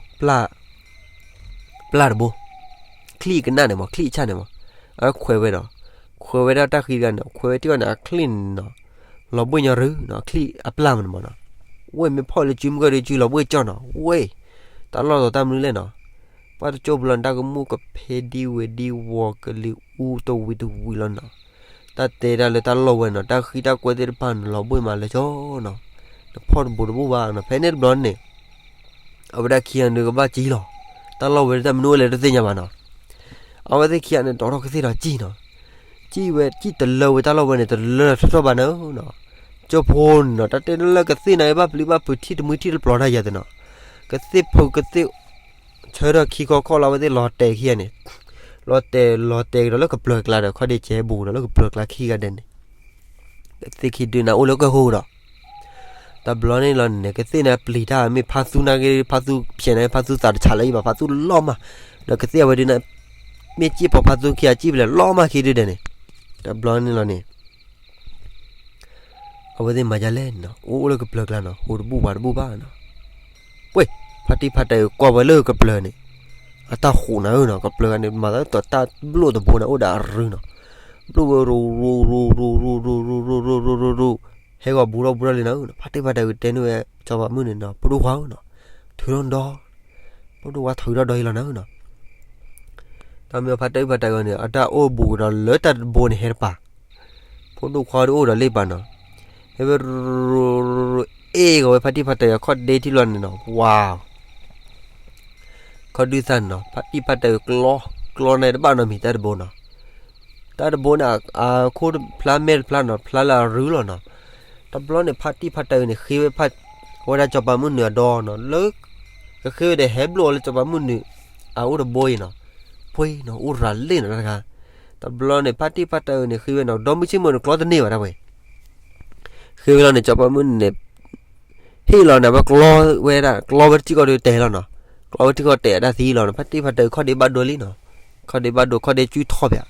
ပျၢ်တဘိ ချံၣ်ကနၣ်န့ၣ်မး ချံၣ်ဆၣ်န့ၣ်မး အခွဲးဝဲဒီး ခွဲးဝဲဒၣ်တၢ်ဃံတဂၤန့ၣ် ခွဲးဝဲတံၢ်ဝဲန့ၣ် အချံၣ်န့ၣ်နီၤ လီၤဘှ့ၣ်ညီရုနီၤ ချံၣ်အပျၢ်မးန့ၣ်မးနီၤ. ဝဲမ့ၢ်ဖီၣ်လၢစုမုၢ်ကီၢ်ဒီးစုလီၤဘှ့ၣ်ကၠီနီၤ ဝဲ တၢ်လီၢ်သီးတၢ်မနုၤလဲၣ်နီၤ. ပှၢ်တကၠိပူၤလီၤန့ၣ် တၢ်ကမူၣ်ကဖဲဒံဝဲဒံဝီၤကလံၤအူတဝံၤတဝံၤလီၤနီၤ. တၢ်တဲဒၣ်လၢတၢ်လီၢ်ဝဲနီၤ တၢ်ဃံတၢ်ကွဲသ့ၣ်တဖၣ်န့ၣ် လီၤဘှ့ၣ်မးလၢကၠီနီၤ. နဖီၣ်တဘူးတဘူးဘၣ်နီၤ ဖဲန့ၣ်တဘျီန့ၣ် အဝဲဒၣ်ခံဂၤန့ၣ်ကဘၣ်ကၠံလီၤ. တၢ်လီၢ်ဝဲတၢ်မနုၤအိၣ်လဲၣ်တသ့ၣ်ညါဘၣ်နီၤ. အဝဲသ့ၣ်ခံဂၤန့ၣ် ဒိးထီၣ်ကသ့ၣ်ဒီးကၠံနီၤ. ကၠံဝဲ ကၠံတလၢဝဲတၢ်လီၢ်ဝဲန့ၣ် တလၢထီၣ်ထီၣ်ဘၣ်နီၤ. ကၠိဖိန့ၣ်နီၤ တၢ်တဲလၢကသ့ၣ်န့ၣ် ဘၣ်ပျံၤဘၣ်ဖုးထံၣ်တမှံထံၣ်တပျီၤတၢ်ယၤသ့ၣ်နီၤ. ကသ့ၣ်ဖုးကသ့ၣ် ဆၢထၢၣ်ခံခီခီလီၤ အဝဲသ့ၣ်လီၤတဲာ်ခံဂၤန့ၣ် လီၤတဲာ်လီၤတဲာ်ကဒီးလၢကပျၢၤကျါဒီး ခီၣ်ဒ့ကဲဘူးကဒီးလၢကပျၢၤကျါခံဂၤဒဲးန့ၣ် ကသ့ၣ်ခံဒုန့ၣ်အိၣ်လၢကၢၢ်ဃိကဒီး တဘျီန့ၣ်လီၤန့ၣ် ကသ့ၣ်န့ၣ်ပျံၤတၢ် မ့ၢ်ဖါသူန့ၣ်ဂ့ၤ ဖါသူဖျဲးန့ၣ် ဖါသူသးတဆးလၢၤဘၣ် ဖါသူလီၤမး ဒီးကသ့ၣ်အဝဲဒုန့ၣ် မ့ၢ်စံၣ်ပိာ်ဖါသူခံဂၤ စံၣ်ပလဲၤလီၤမးခံဒုဒဲးန့ၣ် တဘျီန့ၣ်လီၤန့ၣ် အဝဲသ့ၣ်မၤဒ်လဲၣ်နီၤ အိၣ်အိၣ်လၢကပျၢၤကျါနီၤ ဟူးတဘူၣ်ဘါတဘူၣ်ဘၣ်နီၤ ပှ့ၤ ဖါတံၢ်ဖါတၢ်အုးကွၢ်ဝဲလၢကပျၢၤန့ၣ် အတၢ်ဟူးနၤဧၢနီၤ ကပျၢၤဂၤန့ၣ် မၤသးတၢ်ဘျိၣ်တဘိန့ၣ် အိၣ်ဒီးအရုနီၤ ဘျိၣ်ဝဲရူၤရူၤရူၤရူၤရူၤရူၤရူၤရူၤရူၤရူၤရူၤ ဟဲဂီၤဘူးထီၣ်ဘူးထီၣ်လံနီၤ ဖါတံၢ်ဖါတၢ်အုးတဲန့ၢ်ဝဲ စီၤပၤမုၣ်န့ၣ်နီၤ ဖိဒိၣ်ခွါဧၢနီၤ ထုးထီၣ်ဒီ ဖိဒိၣ်ခွါထုးထီၣ်ဒီအံၤလီၤနၤဧၢနီၤ တၢ်မ့ၢ်ဖါတံၢ်ဖါတၢ်အုးန့ၣ် အတၢ်အိၣ်ဘူးကဒီးလၢတၢ်တဘိန့ၣ်ဟဲတပၤ ဖိဒိၣ်ခွါဒုအိၣ်ဒီးလ့ပာ်နီၤ ဟဲဝဲရူၤရူၤရူၤရူၤ အ့ၣ်ဂီၤဝဲဖါတံၢ်ဖါတၢ်အုးအခီၣ်ဒ့ထံလီၤန့ၣ်နီၤ ဝါ ခီဒုသၣ်န့ၣ်နီၤ ဖါတံၢ်ဖါတၢ်အုးကျီ ကျီန့ၣ်တဘၣ်နီတမံၤတၢ်တဘိနီၤ တၢ်တဘိန့ၣ် အခိၣ်တဖျါမဲာ်တဖျါနီၤ ဖျါလၢအရုလီၤနီၤ တဘျီန့ၣ် ဖါတံၢ်ဖါတၢ်အုးန့ၣ် ဃ့ဝဲဖါ အဝဲဒၣ်စီၤပၤမုၣ်နုာ်အဒီနီၤ လၢ ကဃ့ဝဲဒီးဟဲဘျိၣ်အီၤလၢစီၤပၤမုၣ်နုာ် အအိၣ်တဘိအံၤနီၤ ပှ့ၤနီၤ အိၣ်ရၤလ့ၣ်နီၤတၢ်တခါ တဘျီန့ၣ် ဖါတံၢ်ဖါတၢ်အုးန့ၣ် ဃ့ဝဲနီၤ ဒီမုၢ်ဆ့ၣ်မုၢ်န့ၣ် ကျီတန့ၢ်ဘၣ်တၢ်ပှဲၤ ဃ့ဝဲလီၤန့ၣ် စီၤပၤမုၣ်န့ၣ် ဟ့ၣ်လီၤန့ၣ် အဝဲကျီဝဲဒၣ် ကျီဝဲတထံၣ်ကီၢ်ဒီးတဲာ်လီၤနီၤ ကျီဝဲထံၣ်ကီၢ်တဲာ်အတၢ်သံလီၤနီၤ ဖါတံၢ်ဖါတၢ်အုးခီၣ်ဒ့ဘၣ်ဒိလံနီၤ ခီၣ်ဒ့ဘၣ်ဒိ ခီၣ်ဒ့စုထီၣ်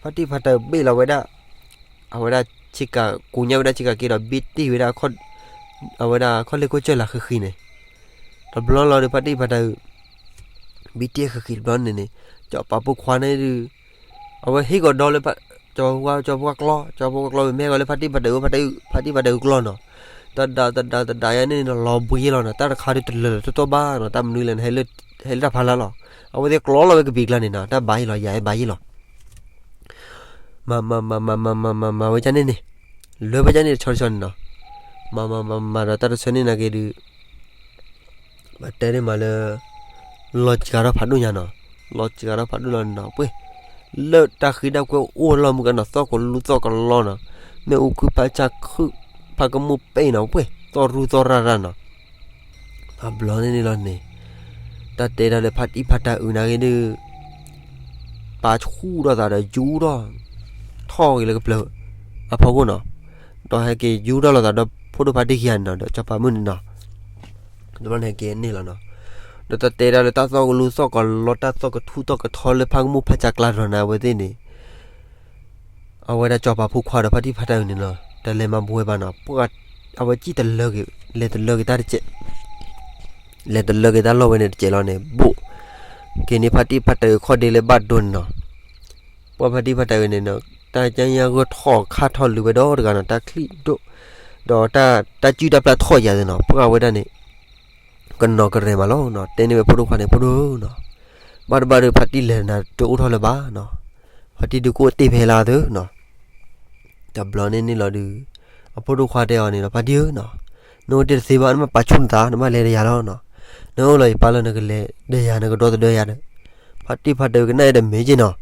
ပၠး ဖါတံၢ်ဖါတၢ်အုးဘ့ၣ်လီၤဝဲဒၣ် အဝဲဒၣ်ဆ့ကၤ ကူညါဝဲဒၣ်ဆ့ကၤက့ၤဒီး ဘံတ့ၢ်ဝဲဒၣ် အဝဲဒၣ်ခီၣ်လ့ၢ်ခိၣ်စၢၢ်လၢဃံဃံန့ၣ် တဘျီလီၤဒီး ဖါတံၢ်ဖါတၢ်အုး ဘံတ့ၢ်ဃံဃံတဘျီန့ၣ်န့ၣ် စီၤပၤဖိခွါန့ၣ်ဒုး အဝဲဟ့ၣ်ကီးဒီလၢ စီၤပၤဖိခွါ စီၤပၤဖိခွါကျီ စီၤပၤဖိခွါကျီဝံၤ မ့ၢ်ဟဲဂီၤလၢ ဖါတံၢ်ဖါတၢ်အုး ဖါတံၢ်ဖါတၢ်အုးကျီနီၤ တဒးတဒးတဒးယါန့ၣ်နီၤ လီၤဘှံးလီၤနီၤ တၢ်တခါဒုးတလၢာ်လၢတတီၢ်ဘၣ်နီၤ တၢ်မနုၤလဲၣ်န့ၣ် ဟဲလၢတၢ်ဖးလၢ်လီၤ အဝဲသ့ၣ်ကျီလီၤဝဲကဘံးကျါန့ၣ်နီၤ တၢ်ဘၣ်ယံၤလီၤ ယၤအဲၣ်ဘၣ်ယံၤလီၤ မၤမၤမၤမၤမၤမၤမၤမၤဝဲဒ်န့ၣ်န့ၣ် လဲၤဝဲဒ်န့ၣ်တဆီတဆီန့ၣ်နီၤ မၤမၤမၤမၤဒီးတၢ်တဆၢန့ၣ်နာ်က့ဒုး ဘၣ်တဲန့ၢ်မးလၢ လီၤစှၤထီၣ်ဖးဒိၣ်ညါနီၤ လီၤစှၤထီၣ်ဖးဒိၣ်လီၤနီၤ ပှ့ၤ လၢတၢ်ဃံတၢ်ကွဲအိၣ်လီၢ်မုၢ်ကနီၤ သီၣ်ကလူသီၣ်ကလီနီၤ မ့ၣ်အူခုၣ်ဖးဆၣ်ခုၣ် ဖးကမူၣ်ပဲာ်နီၤ ပှ့ၤ သီၣ်ရူသီၣ်ရၢ်ရၢ်နီၤ တဘျီန့ၣ်န့ၣ်လီၤန့ၣ် တၢ်တဲဒၣ်လၢဖါတံၢ်ဖါတၢ်အုးနာ်က့ဒုး ပာ်ဆူၣ်ထီၣ်သးဒီးယူထီၣ် ထီၣ်က့ၤလၢကပျၢၤအဖီခိၣ်နီၤ ဒီးဟဲက့ၤယူထီၣ်လိာ်သးဒီးဖိဒိၣ်ဖါတံၢ်ခံဂၤန့ၣ်နီၤ ဒီးစီၤပၤမုၣ်န့ၣ်နီၤ တဘျီန့ၣ်ဟဲက့ၤန့ၣ်လီၤနီၤ ဒီးတၢ်တဲဒၣ်လၢတၢ်သီၣ်ကလူသီၣ်ကလီ တၢ်သီၣ်ကထူၣ်သီၣ်ကထီလၢဖးကမူၣ်ဖးဆၣ်ကျါဒီးန့ၣ် အဝဲသ့ၣ်န့ၣ် အဝဲဒၣ်စီၤပၤဖိခွါဒီးဖါတံၢ်ဖါတၢ်အုးန့ၣ်နီၤ တၢ်လဲၤမၤဘူးဝဲဘၣ်နီၤ ပှၤ အဝဲစံၣ်တလၢက့ၤ လဲၤတလၢက့ၤတၢ်တစဲး လဲၤတလၢက့ၤတၢ်လီၢ်ဝဲန့ၣ်တစဲးလီၤန့ၣ် ဘူး က့ၤန့ၢ်ဖါတံၢ်ဖါတၢ်အုးခီၣ်ဒ့လၢဘၣ်ဒိန့ၣ်နီၤ ပှၤဖါတံၢ်ဖါတၢ်အုးန့ၣ်နီၤ တၢ်ကညါဂၢၢ်ထီၣ်ခါထီၣ်လၢၤဝဲဒီတဂၤနီၤ တၢ်ချံၣ်ဒိၣ်, ဒီးတၢ် တၢ်စုၣ်တၢ်ပျၢ်ထီၣ်ယၤသ့ၣ်နီၤ ပှၤဝဲဒၣ်န့ၣ် ကနီၤကရဲၤမးလီၤနီၤ တဲန့ၢ်ဝဲဖိဒိၣ်ခွါန့ၣ် ဖိဒိၣ်ဧၢနီၤ, ဘၣ်တဘၣ်ဒီးဖါတံၢ်လဲၤနၤတအိၣ်ထီၣ်လၢၤဘၣ်နီၤ, ဖါတံၢ်ဒုးကအိၣ်တ့ၢ်ဖဲလၢသုနီၤ တဘျီန့ၣ်န့ၣ်လီၤဒုး အဖိဒိၣ်ခွါတဲအီၤန့ၣ်ဒီး ဖါတံၢ်ဧၢနီၤ, နအိၣ်တ့ၢ်တသ့ဘၣ် နဘၣ်ပာ်ဆူၣ်နသး နဘၣ်လဲၤဒီးယၤလီၤနီၤ, နအိၣ်လီၤယပာ်လီၤနကလဲၤဒီးယၤ နကဒီသဒၢယၤဒီး, ဖါတံၢ်ဖါတၢ်အုးကနၣ်အံၤဒီးမ့ၢ်က့နီၤ,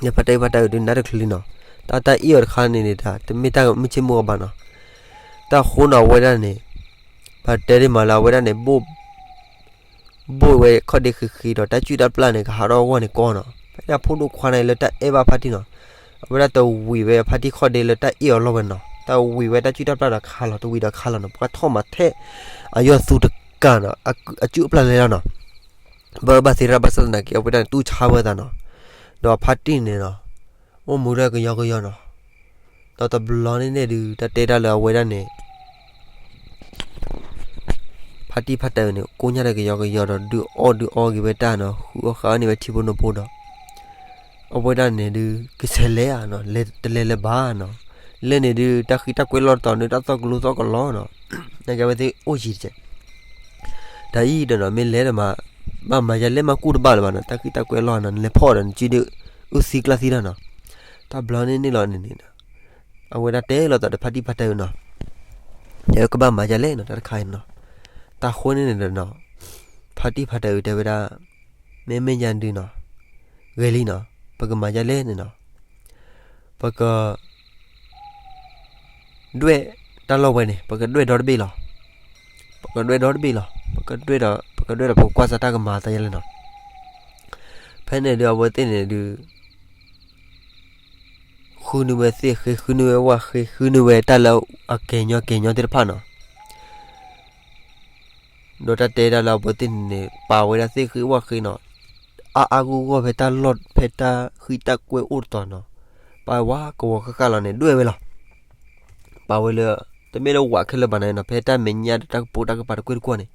ဒီးဖါတံၢ်ဖါတၢ်အုးဒုးနးတချုးလံနီၤ, တၢ်တၢ်အ့ၣ်အီၤတခါန့ၣ်န့ၣ် တမ့ၢ်တၢ်မုၢ်ဆ့ၣ်မုၢ်ဂီၤဘၣ်နီၤ, တၢ်ဃိနီၤအဝဲဒၣ်န့ၣ်, ပတဲဒ်မးလၢအဝဲဒၣ်န့ၣ် ဘိၣ် ဘိၣ်ဝဲခီၣ်ဒ့ဃံဃံဒီး တၢ်စုၣ်တၢ်ပျၢ်န့ၣ် ကဟးထီၣ်အဂီၢ်န့ၣ်ကီနီၤ, ဖဲဒၣ်ဖိဒိၣ်ခွါန့ၣ်လၢတၢ်အဲၣ်ဘၣ်ဖါတံၢ်နီၤ, အဝဲဒၣ်တဝံၤဝဲဖါတံၢ်ခီၣ်ဒ့လၢတၢ်အ့ၣ်အီၤလီၢ်ဝဲနီၤ, တဝံၤဝဲတၢ်စုၣ်တၢ်ပျၢ်ဒီးခါလီၤ တဝံၤဒီးခါလီၤနီၤ, ပှၤထီၣ်မၤထဲအယီၢ်သူတကးနီၤ, အစုၣ်အပျၢ်လဲၤလီၤနီၤ, ဘၣ်ဘၣ်သ့ရၣ်ဘၣ်ဆၣ်သနာ်က့ အဝဲဒၣ်န့ၣ်တူၢ်ဆါဝဲသးနီၤ, ဒီးဖါတံၢ်န့ၣ်နီၤ, အိၣ်မူဒၣ်ကယီကယီနီၤ, ဒီးတဘျီန့ၣ်န့ၣ်ဒုး တၢ်တဲတၢ်လၢအဝဲဒၣ်န့ၣ် ဖါတံၢ်ဖါတၢ်အုးန့ၣ် ကိညၣ်တၢ်ကယီကယီဒီး ဒုးအီၣ်ဒုးအီက့ၤဝဲတၢ်နီၤ, ဃုအီၣ်ဃုအီန့ၢ်ဝဲထံဖိနီၢ်ဖိဒီး, အဝဲဒၣ်န့ၣ်ဒုး ကဆဲးလဲၤဧါနီၤ, လဲၤတလဲၤလၢၤဘၣ်နီၤ, လဲၤန့ၣ်ဒုး တၢ်ဃံတၢ်ကွဲးလီၢ်တတီၤန့ၣ် တၢ်သီၣ်ကလိသီၣ်ကလီနီၤ, နကဲဝဲသ့ၣ်အိၣ်ယံၤတကဲး, တၢ်အံၤဒီးနီၤ မ့ၢ်လဲၤဒီးမး ဘၣ်မၤယၤလဲၣ်မးကူၣ်တဘၣ်လၢၤဘၣ်နီၤ, တၢ်ဃံတၢ်ကွဲးလီၢ်နီၤ နလဲၤဖီၣ်ဒီးနစုဒုး အုၣ်သံကျၢ်သံတၢ်နီၤ, တၢ်ဘျီန့ၣ်န့ၣ်လီၤန့ၣ်န့ၣ် အဝဲဒၣ်တဲလီၤသးဒီးဖါတံၢ်ဖါတၢ်အုးနီၤ, တဲကဘၣ်မၤယၤလဲၣ်နီၤ တၢ်တခါအံၤနီၤ, တၢ်ဃိန့ၣ်န့ၣ်ဒီးနီၤ, ဖါတံၢ်ဖါတၢ်အုးတဲဝဲဒၣ်, မ့မ့ၢ်ယၤဒုးနီၤ, ဂ့ၤလံနီၤ, ပကမၤယၤလဲၣ်န့ၣ်နီၤ, ပက ဒွဲၣ်တၢ်လီၢ်ဝဲန့ၣ် ပကဒွဲၣ်ဒီတဘ့ၣ်လီၤ, ပကဒွဲၣ်ဒီတဘ့ၣ်လီၤ, ပကဒွဲၣ်ဒီး ပကဒွဲၣ်ဒီးပကကွၢ်စၢ်တၢ်ကမၤသးယဲလဲၣ်နီၤ, ဖဲန့ၣ်ဒုးအဝဲသ့ၣ်န့ၣ်ဒုး ဃုန့ၢ်ဝဲသ့ၣ်ဃ့ ဃုန့ၢ်ဝဲဝၣ်ဃ့ ဃုန့ၢ်ဝဲတၢ်လၢအကဲၤညီကဲၤညီသ့ၣ်တဖၣ်နီၤ, ဒီးတၢ်တဲဒၣ်လၢအဝဲသ့ၣ်န့ၣ် ပာ်ဝဲဒၣ်သ့ၣ်ဃ့ဝၣ်ဃ့နီၤ, အါအါဂီၢ်ဂီၢ်ဖဲတၢ်လီၢ်ဖဲတၢ်ဃံတၢ်ကွဲးအိၣ်တတီၤနီၤ, ပာ်ဝဲကဝီၤဃၣ်ဃၣ်လီၤန့ၣ် ဒွဲၣ်ဝဲလီၤ, ပာ်ဝဲလၢ တမ့ၢ်လၢဝးခဲလၢာ်ဘၣ်န့ၣ်နီၤ, ဖဲတၢ်မဲာ်ညါဒီးတၢ်ကပိာ်တၢ်ကပၤတကွဲၢ်တကွီၢ်န့ၣ်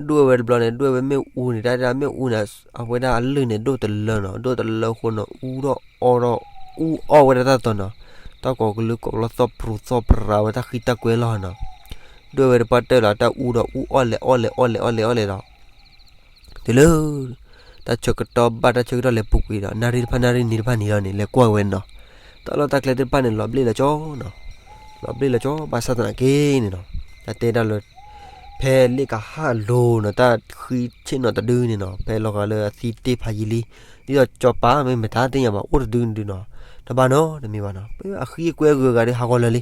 ဒွဲၣ်ဝဲတဘျီန့ၣ် ဒွဲၣ်ဝဲမ့ၣ်အူန့ၣ် တၢ်ဒၣ်မ့ၣ်အူန့ၣ် အဝဲဒၣ်အလုၢ်န့ၣ် ဒိၣ်တလၢနီၤ, ဒိၣ်တလၢအဃိနီၤ အူထီၣ်အီထီၣ် အူအီၣ်ဝဲဒၣ်တၢ်တီၤနီၤ, တၢ်ကိးကလုာ်ကိးလီသီၣ်ပြူၤသီၣ်ပြၤဝဲတၢ်ဃံတၢ်ကွဲးလီၤနီၤ, ဒွဲၣ်ဝဲတပှၢ်တၢၢ်လီၤ တၢ်အူဒီးအူအီၣ်လဲၤအီၣ်လဲၤအီၣ်လဲၤအီၣ်လဲၤ အီၣ်လဲၤဒီး တုၤလၢ တၢ်ဆၢကတီၢ်ဘၣ်တၢ်ဆၢကတီၢ်လဲၤပူၤကွံာ်ဒီး နၣ်ရံၣ်တဖၣ်နၣ်ရံၣ်နံၤတဖၣ်နံၤလီၤန့ၣ် လဲၤကွၢ်ဝဲနီၤ, တၢ်လီၢ်တၢ်ကျဲသ့ၣ်တဖၣ်န့ၣ် လီၤဘျ့ၣ်လီၤကၠီနီၤ, လီၤဘျ့ၣ်လီၤကၠီ ဘၣ်ဆၣ်သနာ်က့န့ၣ်နီၤ, တၢ်တဲတၢ်လၢ ဖဲလ့ၣ်ကဟၣ်လိၤနီၤ တၢ်ဃံဆ့ၣ်နီၤတဒုန့ၣ်နီၤ ဖဲလီၤဂာ်လၢအသံတ့ၢ်ဖးယံာ်လံ, ဒ်သိးကၠီၤပၤမ့ၢ်မတၤသ့ၣ်ညါဘၣ် အိၣ်တဒုန့ၣ်ဒုနီၤ, တဘၣ်နီတမံၤဘၣ်နီၤ, အဃံအကွဲအဂုၤအဂၤဒီးဟးဂီၤလၢာ်လံ,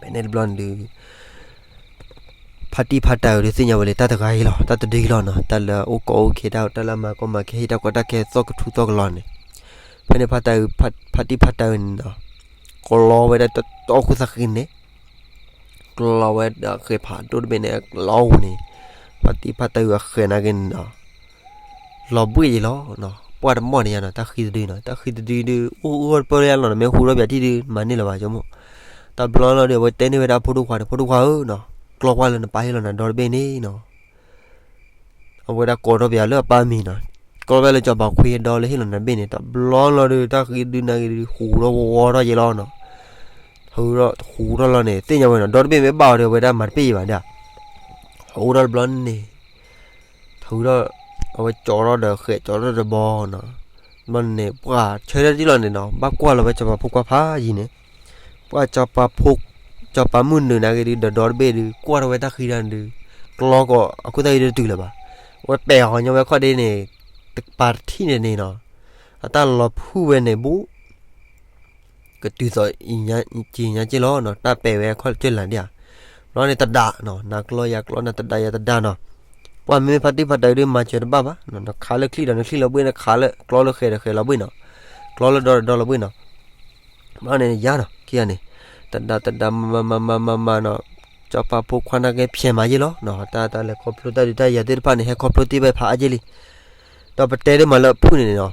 ဖဲန့ၣ်တဘျီန့ၣ်ဒုး ဖါတံၢ်ဖါတၢ်အုးဒီးသ့ၣ်ညါဝဲလံ တၢ်တဂၤအံၤလီၤ တၢ်တဒုအံၤလီၤနီၤ, တၢ်လၢအအိၣ်ကိးအိၣ်ခ့တၢ် တၢ်လၢအမၤကီမၤခဲဟ့ၣ်တၢ်ကီတၢ်ခဲသီၣ်ကထူသီၣ်ကလီၤန့ၣ်, ဖဲန့ၣ်ဖါတၢ်အုး ဖါတံၢ်ဖါတၢ်အုးန့ၣ်နီၤ, ကလီဝဲဒၣ်တၢ်အီၣ်ခူသူၣ်ဃံန့ၣ်, ကလီဝဲဒီးဃဲၤဖးဒိၣ်တဘ့ၣ်န့ၣ် ကလီဝဲန့ၣ်, ဖါတံၢ်ဖါတၢ်အုးအဃဲၤနာ်က့န့ၣ်နီၤ လီၤဘှံးယံာ်လီၤနီၤ, ပှၢ်တမီၢ်န့ၣ်ယါနီၤ တၢ်ဃံတဒုနီၤ တၢ်ဃံတဒုဒု အိၣ်အိၣ်ပၢလၢယါလီၤနီၤ မ့ၢ်ဟူထီၣ်ပၠးထံၣ်ဒု မၤန့ၢ်လၢၤဘၣ် ဆိကမိၣ်, တဘျီလီၤဒီး အဝဲတဲန့ၢ်ဝဲဒၣ်ဖိဒိၣ်ခွါန့ၣ် ဖိဒိၣ်ခွါဧၢနီၤ, ကျီကွၢ်လၢနပၢ်ဟ့ၣ်လီၤနၤဒီတဘ့ၣ်န့ၣ်နီၤ, အဝဲဒၣ်ကိးထီၣ်ပၠးလၢအပၢ်မံၤနီၤ, ကျီကွၢ်လၢစီၤပၤခွံဒီလၢဟ့ၣ်လီၤနၤတဘ့ၣ်န့ၣ် တဘျီလီၤဒီး တၢ်ဃံတဒုနာ်က့ဒု ဟူထီၣ်ဝီထီၣ်ယဲလီၤနီၤ ထုးထီၣ်ဟူထီၣ်လီၤန့ၣ် သ့ၣ်ညါဝဲနီၤ ဒီတဘ့ၣ်မ့ၢ်ဘၣ်အီၤဒီး အဝဲဒၣ်မၤတပ့ၢ်ယံာ်ဘၣ်ဒၣ်, ဟူထီၣ်တဘျီန့ၣ် ထုးထီၣ် အဝဲကၠီထီၣ်ဒီးဃဲးကၠီထီၣ်တဘီနီၤ, ဘျီန့ၣ် ပှၢ်ဆၢထၢၣ်တံၢ်လီၤန့ၣ်နီၤ ဘၣ်ကွၢ်လီၤဝဲစီၤပၤဖိခွါဖးယံာ်န့ၣ်, ပှၢ်စီၤပၤဖိ စီၤပၤမုၢ်နုာ်နာ်က့ဒု ဒီးဒီတဘ့ၣ်ဒု ကွၢ်ထီၣ်ဝဲတၢ်ဃံတၢ်ဒု ကျီကီး အခိၣ်သၣ်အံၤဒုတတုၤလၢၤဘၣ်, အဝဲပဲာ်ဃီညီဝဲခီၣ်ဒ့န့ၣ် တပၤတထံၣ်န့ၣ်န့ၣ်နီၤ, အတၢ်လီၤဖုၣ်ဝဲန့ၣ်ဘူး ကတုၤသိး က့ၤညါက့လီၤနီၤ တၢ်ပဲာ်ဝဲအခီၣ်ကၢၢ်လၢ်ဒံးဧါ, ဘျီန့ၣ်တဒးနီၤ နၤကျီယၤကျီ နၤတဒးယၤတဒးနီၤ, ပှၢ်မ့မ့ၢ်ဖါတံၢ်ဖါတၢ်အုးဒု မၤစၢၤတဘၣ်ဘၣ်နီၤ နခးလၢချံၣ်ဒီးနချံၣ်လီၤဘှ့ၣ် နခးလၢကျီလၢဃဲးဒီးဃဲးလီၤဘှ့ၣ်နီၤ, ကျီလၢဒီဒီလီၤဘှ့ၣ်နီၤ, ဘျီန့ၣ်ယါနီၤ ခံဂၤန့ၣ် တဒးတဒးမၤမၤမၤမၤမၤနီၤ, စီၤပၤဖိခွါနာ်က့ဖျဲးမးယ့ၢ်လီၤနီၤ တၢ်တၢ်လဲၤခီဖျိတၢ်ဒုးတၢ်ယၤသ့ၣ်တဖၣ်န့ၣ် ဟဲခီဖျိတ့ၢ်ဝဲဖးအါယ့ၢ်လံ, ဒီးပတဲဒ်မးလၢအဖုၣ်န့ၣ်န့ၣ်နီၤ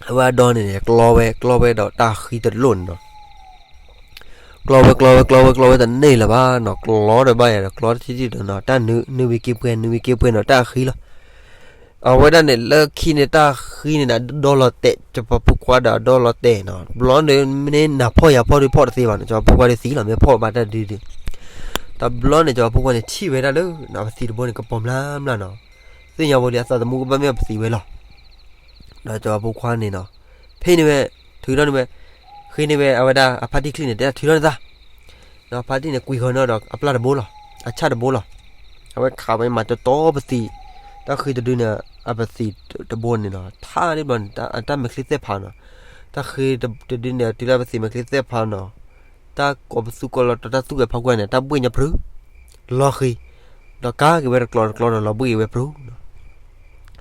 အဝဲအဒီန့ၣ်န့ၣ် ကျီဝဲ ကျီဝဲဒီးတၢ်ဃံတလိၣ်န့ၣ်နီၤ, ကျီဝဲ ကျီဝဲ ကျီဝဲ ကျီဝဲတန့ၢ်လၢၤဘၣ်နီၤ ကျီဒီးဘၣ်ယၤဒီးကျီတထံၣ်ထံၣ်ဒီးနီၤ တၢ်နုာ်ဝံၤက့ၤပှဲၤ နုာ်ဝံၤက့ၤပှဲၤနီၤ တၢ်အဃံလီၤ, အဝဲဒၣ်န့ၣ် လၢခံန့ၣ် တၢ်ဃံန့ၣ်ဒီး ဒီလီၤတဲာ် စီၤပၤဖိခွါဒီး ဒီလီၤတဲာ်နီၤ. တဘျီန့ၣ် မ့ၢ်နၢ်ဖီၣ်ယၤဖီၣ်ဒုးဖီၣ်တသ့ဘၣ်နီၤ, စီၤပၤဖိခွါဒုးသံလီၤ, မ့ၢ်ဖီၣ်ဘၣ်တၢ်ဒုးဒုး. တဘျီန့ၣ် စီၤပၤဖိခွါန့ၣ် ထံၣ်ဝဲဒၣ်လၢ အပသံးတဘိန့ၣ် ကပီၤမျးမျးနီၤ. သ့ၣ်ညါဝဲလံ အသးသမူကဘၣ်မ့ၢ်အပသံးဝဲလီၤ. ဒီးစီၤပၤဖိခွါန့ၣ်နီၤ, ဖဲန့ၣ်ဝဲ, ထုးထီၣ်န့ၢ်ဝဲ, ဃ့န့ၢ်ဝဲအဝဲဒၣ်အဖါတံၢ်ချံန့ၣ် တဲထုးထီၣ်န့ၢ်သး ဒီးဖါတံၢ်န့ၣ် ကွံာ်ဃီၤန့ၢ်ဒီးအပျၢ်တဘိလီၤ, အဆၣ်တဘိလီၤ. အဝဲခးဝဲမၤတတီပသံး, တၢ်ဃ့တဒုန့ၣ် အပသံးတဘိန့ၣ်နီၤ, ထါန့ၣ်ဘျီန့ၣ် အတၢ်မဲာ်ချံသဲၣ်ဖးနီၤ. တၢ်ဃ့တဒုန့ၣ် တုၤလၢအပသံးမဲာ်ချံသဲၣ်ဖးနီၤ, တၢ်ကိးပသူကိးလီၤ တၢ်သူၣ်ဂဲၤဖးကွၢ်န့ၣ် တၢ်ဘှ့ၣ်ညါပြု, လီၤဃံၤ, ဒီးကါက့ၤဝဲတကျီတကျီဒီးလီၤဘှံးက့ၤဝဲပြုနီၤ.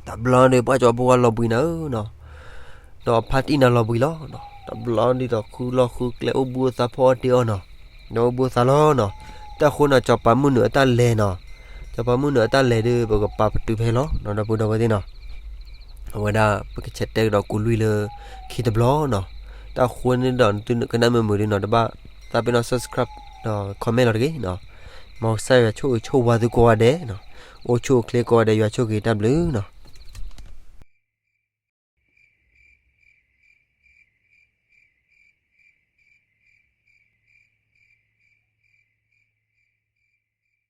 တဘျီန့ၣ် ပှၢ်စီၤပၤဖိခွါလီၤဘှံးနၤဧၢနီၤ, ဒီးဖါတံၢ်နၤလီၤဘှံးလီၤနီၤ. တဘျီဒ်သိးဃုလီၢ်ဃုကျဲအိၣ်ဘှံးအိၣ်သါဖီအီၣ်တ့ၢ်အီၣ်နီၤ, ဒီးအိၣ်ဘှံးအိၣ်သါလီၤနီၤ. တၢ်ဃိနီၤ စီၤပၤမုၢ်နုာ်အတၢ်လဲၤနီၤ, စီၤပၤမုၢ်နုာ်အတၢ်လဲၤဒီး ပကပာ်ပတုာ်ဖဲလီၤနီၤ, ဒီပုၢ်ဒီဝဲၢ်သ့ၣ်နီၤ. အဝဲဒၣ်ပကဆဲးတဲကဒီးကူလံလၢခံတဘျီနီၤ. တၢ်ဃိန့ၣ်ဒီး သုကနၣ်မုာ်မုာ်ဒ်နီၤ တဘၣ်သးပ့ၤနီၣ် subscribe ဒီး comment လီၤတဂ့ၤနီၤ. မ်ကစၢ်ယွၤဆိၣ်ဂ့ၤဆိၣ်ဝါသုကိးဂၤဒဲးနီၤ, အိၣ်ဆူၣ်အိၣ်ချ့ကိးဂၤဒဲး ယွၤဆိၣ်ဂ့ၤတၢ်ဘျုးနီၤ.